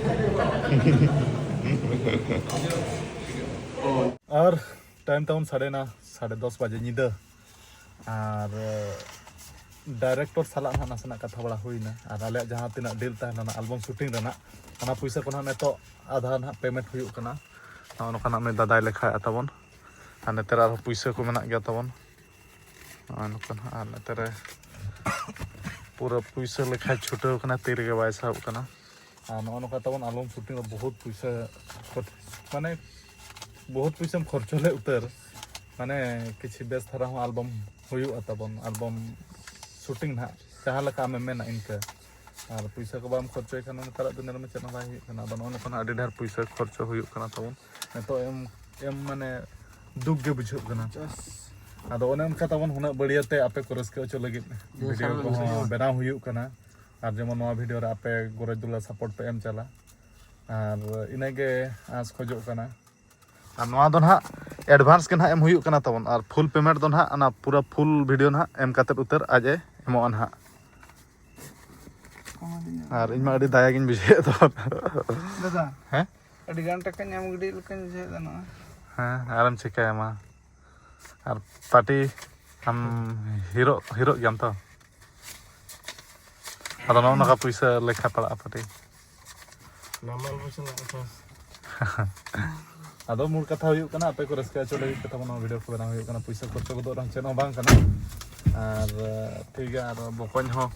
ᱟᱨ ᱴᱟᱭᱤᱢ ᱛᱟᱵᱚᱱ ᱥᱟᱰᱮᱱᱟ ᱥᱟᱲᱮ ᱫᱚᱥ ᱵᱟᱡᱮ ᱧᱤᱫᱟᱹ᱾ ᱟᱨ ᱰᱟᱭᱨᱮᱠᱴᱚᱨ ᱥᱟᱞᱟᱜ ᱱᱟᱦᱟᱜ ᱱᱟᱥᱮᱱᱟᱜ ᱠᱟᱛᱷᱟ ᱵᱟᱲᱟ ᱦᱩᱭᱱᱟ, ᱟᱨ ᱟᱞᱮᱭᱟᱜ ᱡᱟᱦᱟᱸ ᱛᱤᱱᱟᱹᱜ ᱰᱤᱞ ᱛᱟᱦᱮᱸ ᱞᱮᱱᱟ ᱟᱞᱵᱚᱢ ᱥᱩᱴᱤᱝ ᱨᱮᱱᱟᱜ, ᱚᱱᱟ ᱯᱩᱭᱥᱟᱹ ᱠᱚ ᱱᱟᱦᱟᱜ ᱱᱤᱛᱚᱜ ᱟᱫᱷᱟ ᱱᱟᱦᱟᱜ ᱯᱮᱢᱮᱱᱴ ᱦᱩᱭᱩᱜ ᱠᱟᱱᱟ᱾ ᱱᱚᱜᱼᱚ ᱱᱚᱝᱠᱟ ᱱᱟᱦᱟᱜ ᱱᱩᱭ ᱫᱟᱫᱟᱭ ᱞᱮᱠᱷᱟᱭᱮᱫ ᱛᱟᱵᱚᱱ, ᱟᱨ ᱱᱚᱛᱮ ᱨᱮ ᱟᱨᱦᱚᱸ ᱯᱩᱭᱥᱟᱹ ᱠᱚ ᱢᱮᱱᱟᱜ ᱜᱮᱭᱟ ᱛᱟᱵᱚᱱ᱾ ᱱᱚᱜᱼᱚᱭ ᱱᱚᱝᱠᱟ ᱱᱟᱦᱟᱜ, ᱟᱨ ᱱᱚᱛᱮ ᱨᱮ ᱯᱩᱨᱟᱹ ᱯᱩᱭᱥᱟᱹ ᱞᱮᱠᱷᱟᱭ ᱪᱷᱩᱴᱟᱹᱣ ᱠᱟᱱᱟ, ᱛᱤ ᱨᱮᱜᱮ ᱵᱟᱭ ᱥᱟᱵ ᱠᱟᱱᱟ᱾ ᱟᱨ ᱱᱚᱜᱼᱚ ᱱᱚᱝᱠᱟ ᱛᱟᱵᱚᱱ ᱟᱞᱵᱚᱢ ᱥᱩᱴᱤᱝ ᱨᱮ ᱵᱚᱦᱩᱛ ᱯᱩᱭᱥᱟᱹ ᱠᱷᱚᱨᱪ, ᱢᱟᱱᱮ ᱵᱚᱦᱩᱛ ᱯᱩᱭᱥᱟᱹᱢ ᱠᱷᱚᱨᱪᱚ ᱞᱮᱫ ᱩᱛᱟᱹᱨ, ᱢᱟᱱᱮ ᱠᱤᱪᱷᱤ ᱵᱮᱥ ᱫᱷᱟᱨᱟ ᱦᱚᱸ ᱟᱞᱵᱚᱢ ᱦᱩᱭᱩᱜᱼᱟ ᱛᱟᱵᱚᱱ, ᱟᱞᱵᱚᱢ ᱥᱩᱴᱤᱝ ᱱᱟᱦᱟᱜ ᱡᱟᱦᱟᱸ ᱞᱮᱠᱟ ᱟᱢᱮᱢ ᱢᱮᱱᱟ ᱤᱱᱠᱟᱹ᱾ ᱟᱨ ᱯᱩᱭᱥᱟᱹ ᱠᱚ ᱵᱟᱢ ᱠᱷᱚᱨᱪᱚᱭ ᱠᱷᱟᱱ ᱱᱮᱛᱟᱨᱟᱜ ᱫᱩᱱᱤᱭᱟᱹ ᱨᱮᱢᱟ ᱪᱮᱫ ᱦᱚᱸ ᱵᱟᱭ ᱦᱩᱭᱩᱜ ᱠᱟᱱᱟ᱾ ᱟᱫᱚ ᱱᱚᱜᱼᱚ ᱱᱚᱝᱠᱟᱱᱟᱜ ᱟᱹᱰᱤ ᱰᱷᱮᱨ ᱯᱩᱭᱥᱟᱹ ᱠᱷᱚᱨᱪᱚ ᱦᱩᱭᱩᱜ ᱠᱟᱱᱟ ᱛᱟᱵᱚᱱ᱾ ᱱᱤᱛᱚᱜ ᱮᱢ, ᱮᱢ ᱢᱟᱱᱮ ᱫᱩᱠ ᱜᱮ ᱵᱩᱡᱷᱟᱹᱜ ᱠᱟᱱᱟ᱾ ᱪᱟᱥ᱾ ᱟᱫᱚ ᱚᱱᱮ ᱚᱱᱠᱟ ᱛᱟᱵᱚᱱ ᱦᱩᱱᱟᱹᱜ ᱵᱟᱹᱲᱤᱭᱟᱹ ᱛᱮ ᱟᱯᱮ ᱠᱚ ᱨᱟᱹᱥᱠᱟᱹ ᱦᱚᱪᱚ ᱞᱟᱹᱜᱤᱫ ᱡᱮ ᱵᱷᱤᱰᱤᱭᱳ ᱥᱟᱱᱟᱢ ᱠᱚᱦᱚᱸ ᱨᱟᱹᱥᱠᱟᱹ᱾ ᱵᱮᱱᱟᱣ ᱦᱩᱭᱩᱜ ᱠᱟᱱᱟ᱾ ᱟᱨ ᱡᱮᱢᱚᱱ ᱱᱚᱣᱟ ᱵᱷᱤᱰᱤᱭᱳ ᱨᱮ ᱟᱯᱮ ᱜᱚᱨᱚᱡᱽ ᱫᱩᱞᱟᱹᱲ ᱥᱟᱯᱳᱨᱴ ᱯᱮ ᱮᱢ ᱪᱟᱞᱟ, ᱟᱨ ᱤᱱᱟᱹᱜᱮ ᱟᱸᱥ ᱠᱷᱚᱡᱚᱜ ᱠᱟᱱᱟ᱾ ᱟᱨ ᱱᱚᱣᱟ ᱫᱚ ᱱᱟᱦᱟᱜ ᱮᱰᱵᱷᱟᱱᱥ ᱜᱮ ᱱᱟᱦᱟᱜ ᱮᱢ ᱦᱩᱭᱩᱜ ᱠᱟᱱᱟ ᱛᱟᱵᱚᱱ, ᱟᱨ ᱯᱷᱩᱞ ᱯᱮᱢᱮᱱᱴ ᱫᱚ ᱱᱟᱦᱟᱜ ᱚᱱᱟ ᱯᱩᱨᱟᱹ ᱯᱷᱩᱞ ᱵᱷᱤᱰᱤᱭᱳ ᱱᱟᱦᱟᱜ ᱮᱢ ᱠᱟᱛᱮᱫ ᱩᱛᱟᱹᱨ ᱟᱡ ᱮ ᱮᱢᱚᱜᱼᱟ ᱱᱟᱦᱟᱜ᱾ ᱟᱨ ᱤᱧ ᱢᱟ ᱟᱹᱰᱤ ᱫᱟᱭᱟ ᱜᱤᱧ ᱵᱩᱡᱷᱟᱹᱣᱮᱫ ᱛᱟᱵᱚᱱ᱾ ᱫᱟᱫᱟ᱾ ᱦᱮᱸ? ᱟᱹᱰᱤ ᱜᱟᱱ ᱴᱟᱠᱟ ᱧᱟᱢ ᱜᱤᱰᱤ ᱞᱮᱠᱟᱧ ᱵᱩᱡᱷᱟᱹᱣᱮᱫᱟ ᱱᱚᱣᱟ᱾ ᱦᱮᱸ, ᱟᱨᱮᱢ ᱪᱤᱠᱟᱹᱭᱟ ᱢᱟ? ᱟᱨ ᱯᱟᱴᱤ ᱟᱢ ᱦᱤᱨᱳ ᱦᱤᱨᱳᱜ ᱜᱮᱭᱟᱢ ᱛᱚ? ᱟᱫᱚ ᱱᱚᱜᱼᱚ ᱱᱚᱝᱠᱟ ᱯᱩᱭᱥᱟᱹ ᱞᱮᱠᱷᱟ ᱯᱟᱲᱟᱜᱼᱟ ᱯᱟᱴᱤ᱾ ᱱᱟᱢᱵᱟᱨ ᱵᱚᱪᱷᱚᱱᱟᱜ ᱠᱚ᱾ ᱟᱫᱚ ᱢᱩᱲ ᱠᱟᱛᱷᱟ ᱦᱩᱭᱩᱜ ᱠᱟᱱᱟ, ᱟᱯᱮ ᱠᱚ ᱨᱟᱹᱥᱠᱟᱹ ᱦᱚᱪᱚ ᱞᱟᱹᱜᱤᱫ ᱛᱮ ᱛᱟᱵᱚ ᱱᱚᱣᱟ ᱵᱷᱤᱰᱤᱭᱳ ᱠᱚ ᱵᱮᱱᱟᱣ ᱦᱩᱭᱩᱜ ᱠᱟᱱᱟ᱾ ᱯᱩᱭᱥᱟᱹ ᱠᱷᱚᱨᱪᱟ ᱜᱚᱫᱚᱜ ᱨᱮᱦᱚᱸ ᱪᱮᱫ ᱦᱚᱸ ᱵᱟᱝ ᱠᱟᱱᱟ᱾ ᱟᱨ ᱴᱷᱤᱠ ᱜᱮᱭᱟ, ᱟᱨ ᱵᱚᱠᱚᱧ ᱦᱚᱸ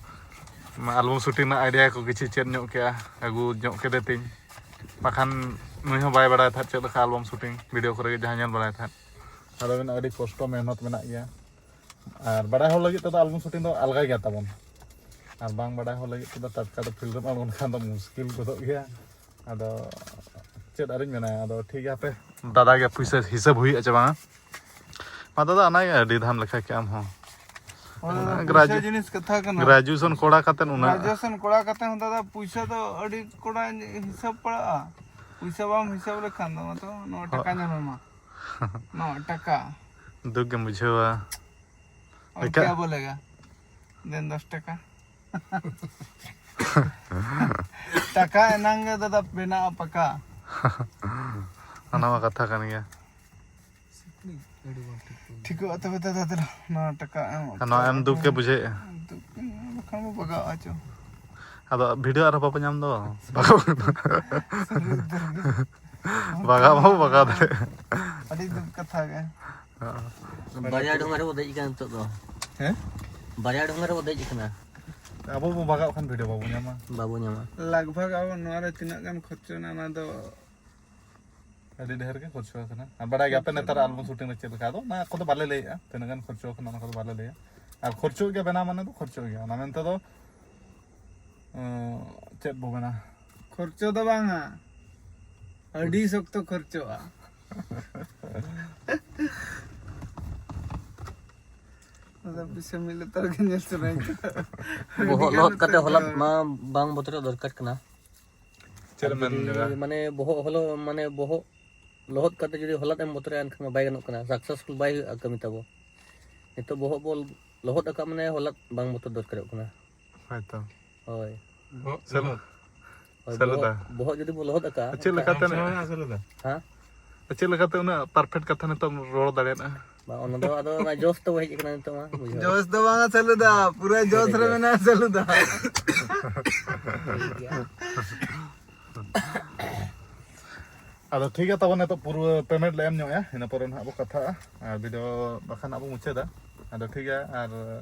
ᱟᱞᱵᱚᱢ ᱥᱩᱴᱤᱝ ᱨᱮᱱᱟᱜ ᱟᱭᱰᱤᱭᱟ ᱠᱚ ᱠᱤᱪᱷᱩ ᱪᱮᱫ ᱧᱚᱜ ᱠᱮᱜᱼᱟ, ᱟᱹᱜᱩ ᱧᱚᱜ ᱠᱮᱫᱮ ᱛᱤᱧ᱾ ᱵᱟᱠᱷᱟᱱ ᱱᱩᱭ ᱦᱚᱸ ᱵᱟᱭ ᱵᱟᱲᱟᱭ ᱛᱟᱦᱮᱸᱫ ᱪᱮᱫ ᱞᱮᱠᱟ ᱟᱞᱵᱚᱢ ᱥᱩᱴᱤᱝ, ᱵᱷᱤᱰᱤᱭᱳ ᱠᱚᱨᱮ ᱜᱮ ᱡᱟᱦᱟᱸ ᱧᱮᱞ ᱵᱟᱲᱟᱭ ᱛᱟᱦᱮᱸᱫ᱾ ᱟᱫᱚ ᱢᱮᱱᱟ ᱟᱹᱰᱤ ᱠᱚᱥᱴᱚ ᱢᱮᱦᱱᱚᱛ ᱢᱮᱱᱟᱜ ᱜᱮᱭᱟ᱾ ᱟᱨ ᱵᱟᱲᱟᱭ ᱦᱚᱲ ᱞᱟᱹᱜᱤᱫ ᱛᱮᱫᱚ ᱟᱞᱵᱚᱢ ᱥᱩᱴᱤᱝ ᱫᱚ ᱟᱞᱜᱟ ᱜᱮᱭᱟ ᱛᱟᱵᱚᱱ, ᱟᱨ ᱵᱟᱝ ᱵᱟᱲᱟᱭ ᱦᱚᱲ ᱞᱟᱹᱜᱤᱫ ᱛᱮᱫᱚ ᱴᱟᱴᱠᱟ ᱫᱚ ᱯᱷᱤᱞᱰ ᱨᱮᱢ ᱟᱬᱜᱚᱱ ᱠᱷᱟᱱ ᱫᱚ ᱢᱩᱥᱠᱤᱞ ᱜᱚᱫᱚᱜ ᱜᱮᱭᱟ᱾ ᱟᱫᱚ ᱪᱮᱫ ᱟᱨᱤᱧ ᱢᱮᱱᱟ, ᱟᱫᱚ ᱴᱷᱤᱠ ᱜᱮᱭᱟ, ᱦᱟᱯᱮ ᱫᱟᱫᱟ ᱜᱮ ᱯᱩᱭᱥᱟᱹ ᱦᱤᱥᱟᱹᱵ ᱦᱩᱭᱩᱜᱼᱟ ᱪᱮ ᱵᱟᱝᱟ? ᱢᱟ ᱫᱟᱫᱟ, ᱚᱱᱟᱜᱮ ᱟᱹᱰᱤ ᱫᱷᱟᱢ ᱞᱮᱠᱷᱟ ᱠᱮᱜ ᱟᱢ ᱦᱚᱸ᱾ ᱚᱱᱟ ᱫᱚ ᱜᱨᱟᱡᱩ- ᱯᱩᱭᱥᱟᱹ ᱡᱤᱱᱤᱥ ᱠᱟᱛᱷᱟ ᱠᱟᱱᱟ᱾ ᱜᱨᱟᱡᱩᱭᱮᱥᱚᱱ ᱠᱚᱲᱟ ᱠᱟᱛᱮ ᱩᱱᱟᱹᱜ ᱜᱨᱟᱡᱩᱭᱮᱥᱚᱱ ᱠᱚᱲᱟ ᱠᱟᱛᱮ ᱦᱚᱸ ᱫᱟᱫᱟ ᱯᱩᱭᱥᱟᱹ ᱫᱚ ᱟᱹᱰᱤ ᱠᱚᱲᱟ ᱦᱤᱥᱟᱹᱵ ᱯᱟᱲᱟᱜᱼᱟ᱾ ᱯᱩᱭᱥᱟᱹ ᱵᱟᱢ ᱦᱤᱥᱟᱹᱵ ᱞᱮᱠᱷᱟᱱ ᱫᱚ ᱢᱟᱛᱚ ᱱᱚᱣᱟ ᱴᱟᱠᱟ ᱧᱟᱢ ᱟᱢᱟ᱾ ᱱᱚᱣᱟ ᱴᱟᱠᱟ᱾ ᱫᱩᱠ ᱜᱮᱢ ᱵᱩᱡᱷᱟᱹᱣᱟ᱾ और ᱮᱠᱟ- क्या बोलेगा? देन ᱫᱚᱥ ᱴᱟᱠᱟ᱾ ᱴᱟᱠᱟ ᱮᱱᱟᱝ ᱜᱮ ᱫᱟᱫᱟ ᱵᱮᱱᱟᱜᱼᱟ ᱯᱟᱠᱟ᱾ ᱚᱱᱟ ᱢᱟ ᱠᱟᱛᱷᱟ ᱠᱟᱱ ᱜᱮᱭᱟ᱾ ᱴᱷᱤᱠᱚᱜᱼᱟ ᱛᱚᱵᱮ ᱫᱟᱫᱟ ᱫᱮᱞᱟ ᱱᱚᱣᱟ ᱴᱟᱠᱟ ᱮᱢ᱾ ᱟᱨ ᱱᱚᱣᱟ ᱮᱢ ᱫᱩᱠ ᱜᱮ ᱵᱩᱡᱷᱟᱹᱣᱮᱫᱼᱟ᱾ ᱫᱩᱠ ᱵᱟᱠᱷᱟᱱ ᱵᱚ ᱵᱟᱜᱟᱣᱟ ᱪᱚ᱾ ᱟᱫᱚ ᱵᱷᱤᱰᱤᱭᱳ ᱟᱨᱦᱚᱸ ᱵᱟᱵᱚ ᱧᱟᱢ ᱫᱚ᱾ ᱥᱟᱹᱨᱤ ᱩᱛᱟᱹᱨ ᱜᱮ᱾ ᱵᱟᱜᱟᱣ ᱵᱟᱵᱚ ᱵᱟᱜᱟᱣ ᱫᱟᱲᱮᱭᱟᱜᱼᱟ᱾ ᱟᱹᱰᱤ ᱫᱩᱠ ᱠᱟᱛᱷᱟ ᱜᱮ᱾ ᱵᱟᱨᱭᱟ ᱰᱷᱚᱸᱜᱟ ᱨᱮᱵᱚ ᱫᱮᱡ ᱟᱠᱟᱱᱟ ᱱᱤᱛᱚᱜ ᱫᱚ᱾ ᱦᱮᱸ? ᱵᱟᱨᱭᱟ ᱰᱷᱚᱸᱜᱟ ᱨᱮᱵᱚ ᱫᱮᱡ ᱟᱠᱟᱱᱟ᱾ ᱟᱵᱚ ᱵᱚ ᱵᱟᱜᱟᱣ ᱠᱷᱟᱱ ᱵᱷᱤᱰᱤᱭᱳ ᱵᱟᱵᱚ ᱧᱟᱢᱟ᱾ ᱵᱟᱵᱚ ᱧᱟᱢᱟ᱾ ᱞᱟᱜᱽ ᱵᱷᱟᱜᱽ ᱟᱵᱚ ᱱᱚᱣᱟ ᱨᱮ ᱛᱤᱱᱟᱹᱜ ᱜᱟᱱ ᱠᱷᱚᱨᱪᱟ ᱮᱱᱟ ᱚᱱᱟ ᱫᱚ ᱟᱹᱰᱤ ᱰᱷᱮᱨ ᱜᱮ ᱠᱷᱚᱨᱪᱟ ᱟᱠᱟᱱᱟ᱾ ᱟᱨ ᱵᱟᱲᱟᱭ ᱜᱮᱭᱟ ᱯᱮ ᱱᱮᱛᱟᱨ ᱟᱞᱵᱚᱢ ᱥᱩᱴᱤᱝ ᱨᱮ ᱪᱮᱫ ᱞᱮᱠᱟ, ᱟᱫᱚ ᱚᱱᱟ ᱠᱚᱫᱚ ᱵᱟᱞᱮ ᱞᱟᱹᱭᱮᱜᱼᱟ, ᱛᱤᱱᱟᱹᱜ ᱜᱟᱱ ᱠᱷᱚᱨᱪᱟ ᱟᱠᱟᱱᱟ ᱚᱱᱟ ᱠᱚᱫᱚ ᱵᱟᱞᱮ ᱞᱟᱹᱭᱟ᱾ ᱟᱨ ᱠᱷᱚᱨᱪᱟᱜ ᱜᱮᱭᱟ, ᱵᱮᱱᱟᱣ ᱢᱟᱱᱮ ᱫᱚ ᱠᱷᱚᱨᱪᱟᱜ ᱜᱮᱭᱟ᱾ ᱚᱱᱟ ᱢᱮᱱᱛᱮ ᱫᱚ ᱩᱸ, ᱪᱮᱫ ᱵᱚ ᱢᱮᱱᱟ? ᱠᱷᱚᱨᱪᱟ ᱫᱚ ᱵᱟᱝᱟ, ᱟᱹᱰᱤ ᱥᱚᱠᱛᱚ ᱠᱷᱚᱨᱪᱚᱜᱼᱟ᱾ ᱫᱟᱫᱟ ᱯᱩᱭᱥᱟᱹ ᱢᱤᱫ ᱞᱮᱛᱟᱲ ᱜᱮ ᱧᱮᱞ ᱥᱟᱱᱟᱧ ᱠᱟᱱᱟ᱾ ᱵᱚᱦᱚᱜ ᱞᱚᱦᱚᱫ ᱠᱟᱛᱮ ᱦᱚᱞᱟᱫ ᱢᱟ ᱵᱟᱝ ᱵᱚᱛᱚᱨᱚᱜ ᱫᱚᱨᱠᱟᱨ ᱠᱟᱱᱟ᱾ ᱪᱮᱫ ᱮᱢ ᱢᱮᱱ ᱠᱮᱫᱟ? ᱢᱟᱱᱮ ᱵᱚᱦᱚᱜ ᱦᱚᱞᱚ ᱢᱟᱱᱮ ᱵᱚᱦᱚᱜ ᱞᱚᱦᱚᱫ ᱠᱟᱛᱮ ᱡᱩᱫᱤ ᱦᱚᱞᱟᱫ ᱮᱢ ᱵᱚᱛᱚᱨᱟ ᱮᱱᱠᱷᱟᱱ ᱢᱟ ᱵᱟᱭ ᱜᱟᱱᱚᱜ ᱠᱟᱱᱟ, ᱥᱟᱠᱥᱮᱥᱯᱷᱩᱞ ᱵᱟᱭ ᱦᱩᱭᱩᱜᱼᱟ ᱠᱟᱹᱢᱤ ᱛᱟᱵᱚ᱾ ᱱᱤᱛᱚᱜ ᱵᱚᱦᱚᱜ ᱵᱚ ᱞᱚᱦᱚᱫ ᱟᱠᱟᱫ ᱢᱟᱱᱮ ᱦᱚᱞᱟᱫ ᱵᱟᱝ ᱵᱚᱛᱚᱨ ᱫᱚᱨᱠᱟᱨᱚᱜ ᱠᱟᱱᱟ᱾ ᱦᱳᱭᱛᱚ᱾ ᱦᱳᱭ᱾ ᱪᱮᱫ ᱮᱢ, ᱦᱳᱭ, ᱥᱟᱹᱞᱩᱫᱟ᱾ ᱵᱚᱦᱚᱜ, ᱵᱚᱦᱚᱜ ᱡᱩᱫᱤ ᱵᱚ ᱞᱚᱦᱚᱫ ᱟᱠᱟᱫᱼᱟ, ᱪᱮᱫ ᱞᱮᱠᱟᱛᱮ ᱮᱱᱠᱷᱟᱱ ᱱᱚᱣᱟ ᱥᱟᱹᱞᱩᱫᱟ? ᱦᱮᱸ? ᱪᱮᱫ ᱞᱮᱠᱟᱛᱮ ᱩᱱᱟᱹᱜ perfect ᱠᱟᱛᱷᱟ ᱱᱤᱛᱚᱜ ᱮᱢ ᱨᱚᱲ ᱫᱟᱲᱮᱭᱟᱜᱼᱟ? ᱵᱟᱝ, ᱚᱱᱟ ᱫᱚ ᱟᱫᱚ ᱚᱱᱟ ᱡᱚᱥ ᱛᱟᱵᱚ ᱦᱮᱡ ᱟᱠᱟᱱᱟ ᱱᱤᱛᱚᱜ ᱢᱟ, ᱵᱩᱡᱷᱟᱹᱣ᱾ ᱡᱚᱥ ᱫᱚ ᱵᱟᱝᱟ ᱥᱟᱹᱞᱩᱫᱟ, ᱯᱩᱨᱟᱹ ᱡᱚᱥ ᱨᱮ ᱡᱚᱥ᱾ ᱢᱮᱱᱟᱜᱼᱟ ᱥᱟᱹᱞᱩᱫᱟ᱾ ᱴᱷᱤᱠ ᱜᱮᱭᱟ᱾ ᱟᱫᱚ ᱴᱷᱤᱠ ᱜᱮᱭᱟ, ᱛᱟᱵᱚᱱ ᱱᱤᱛᱚᱜ ᱯᱩᱨᱟᱹ payment ᱞᱮ ᱮᱢ ᱧᱚᱜᱼᱟ, ᱤᱱᱟᱹ ᱯᱚᱨᱮ ᱱᱟᱦᱟᱜ ᱵᱚ ᱠᱟᱛᱷᱟᱜᱼᱟ᱾ ᱟᱨ video ᱵᱟᱠᱷᱟᱱ ᱟᱵᱚ ᱢᱩᱪᱟᱹᱫᱟ᱾ ᱟᱫᱚ ᱴᱷᱤᱠ ᱜᱮᱭᱟ, ᱟᱨ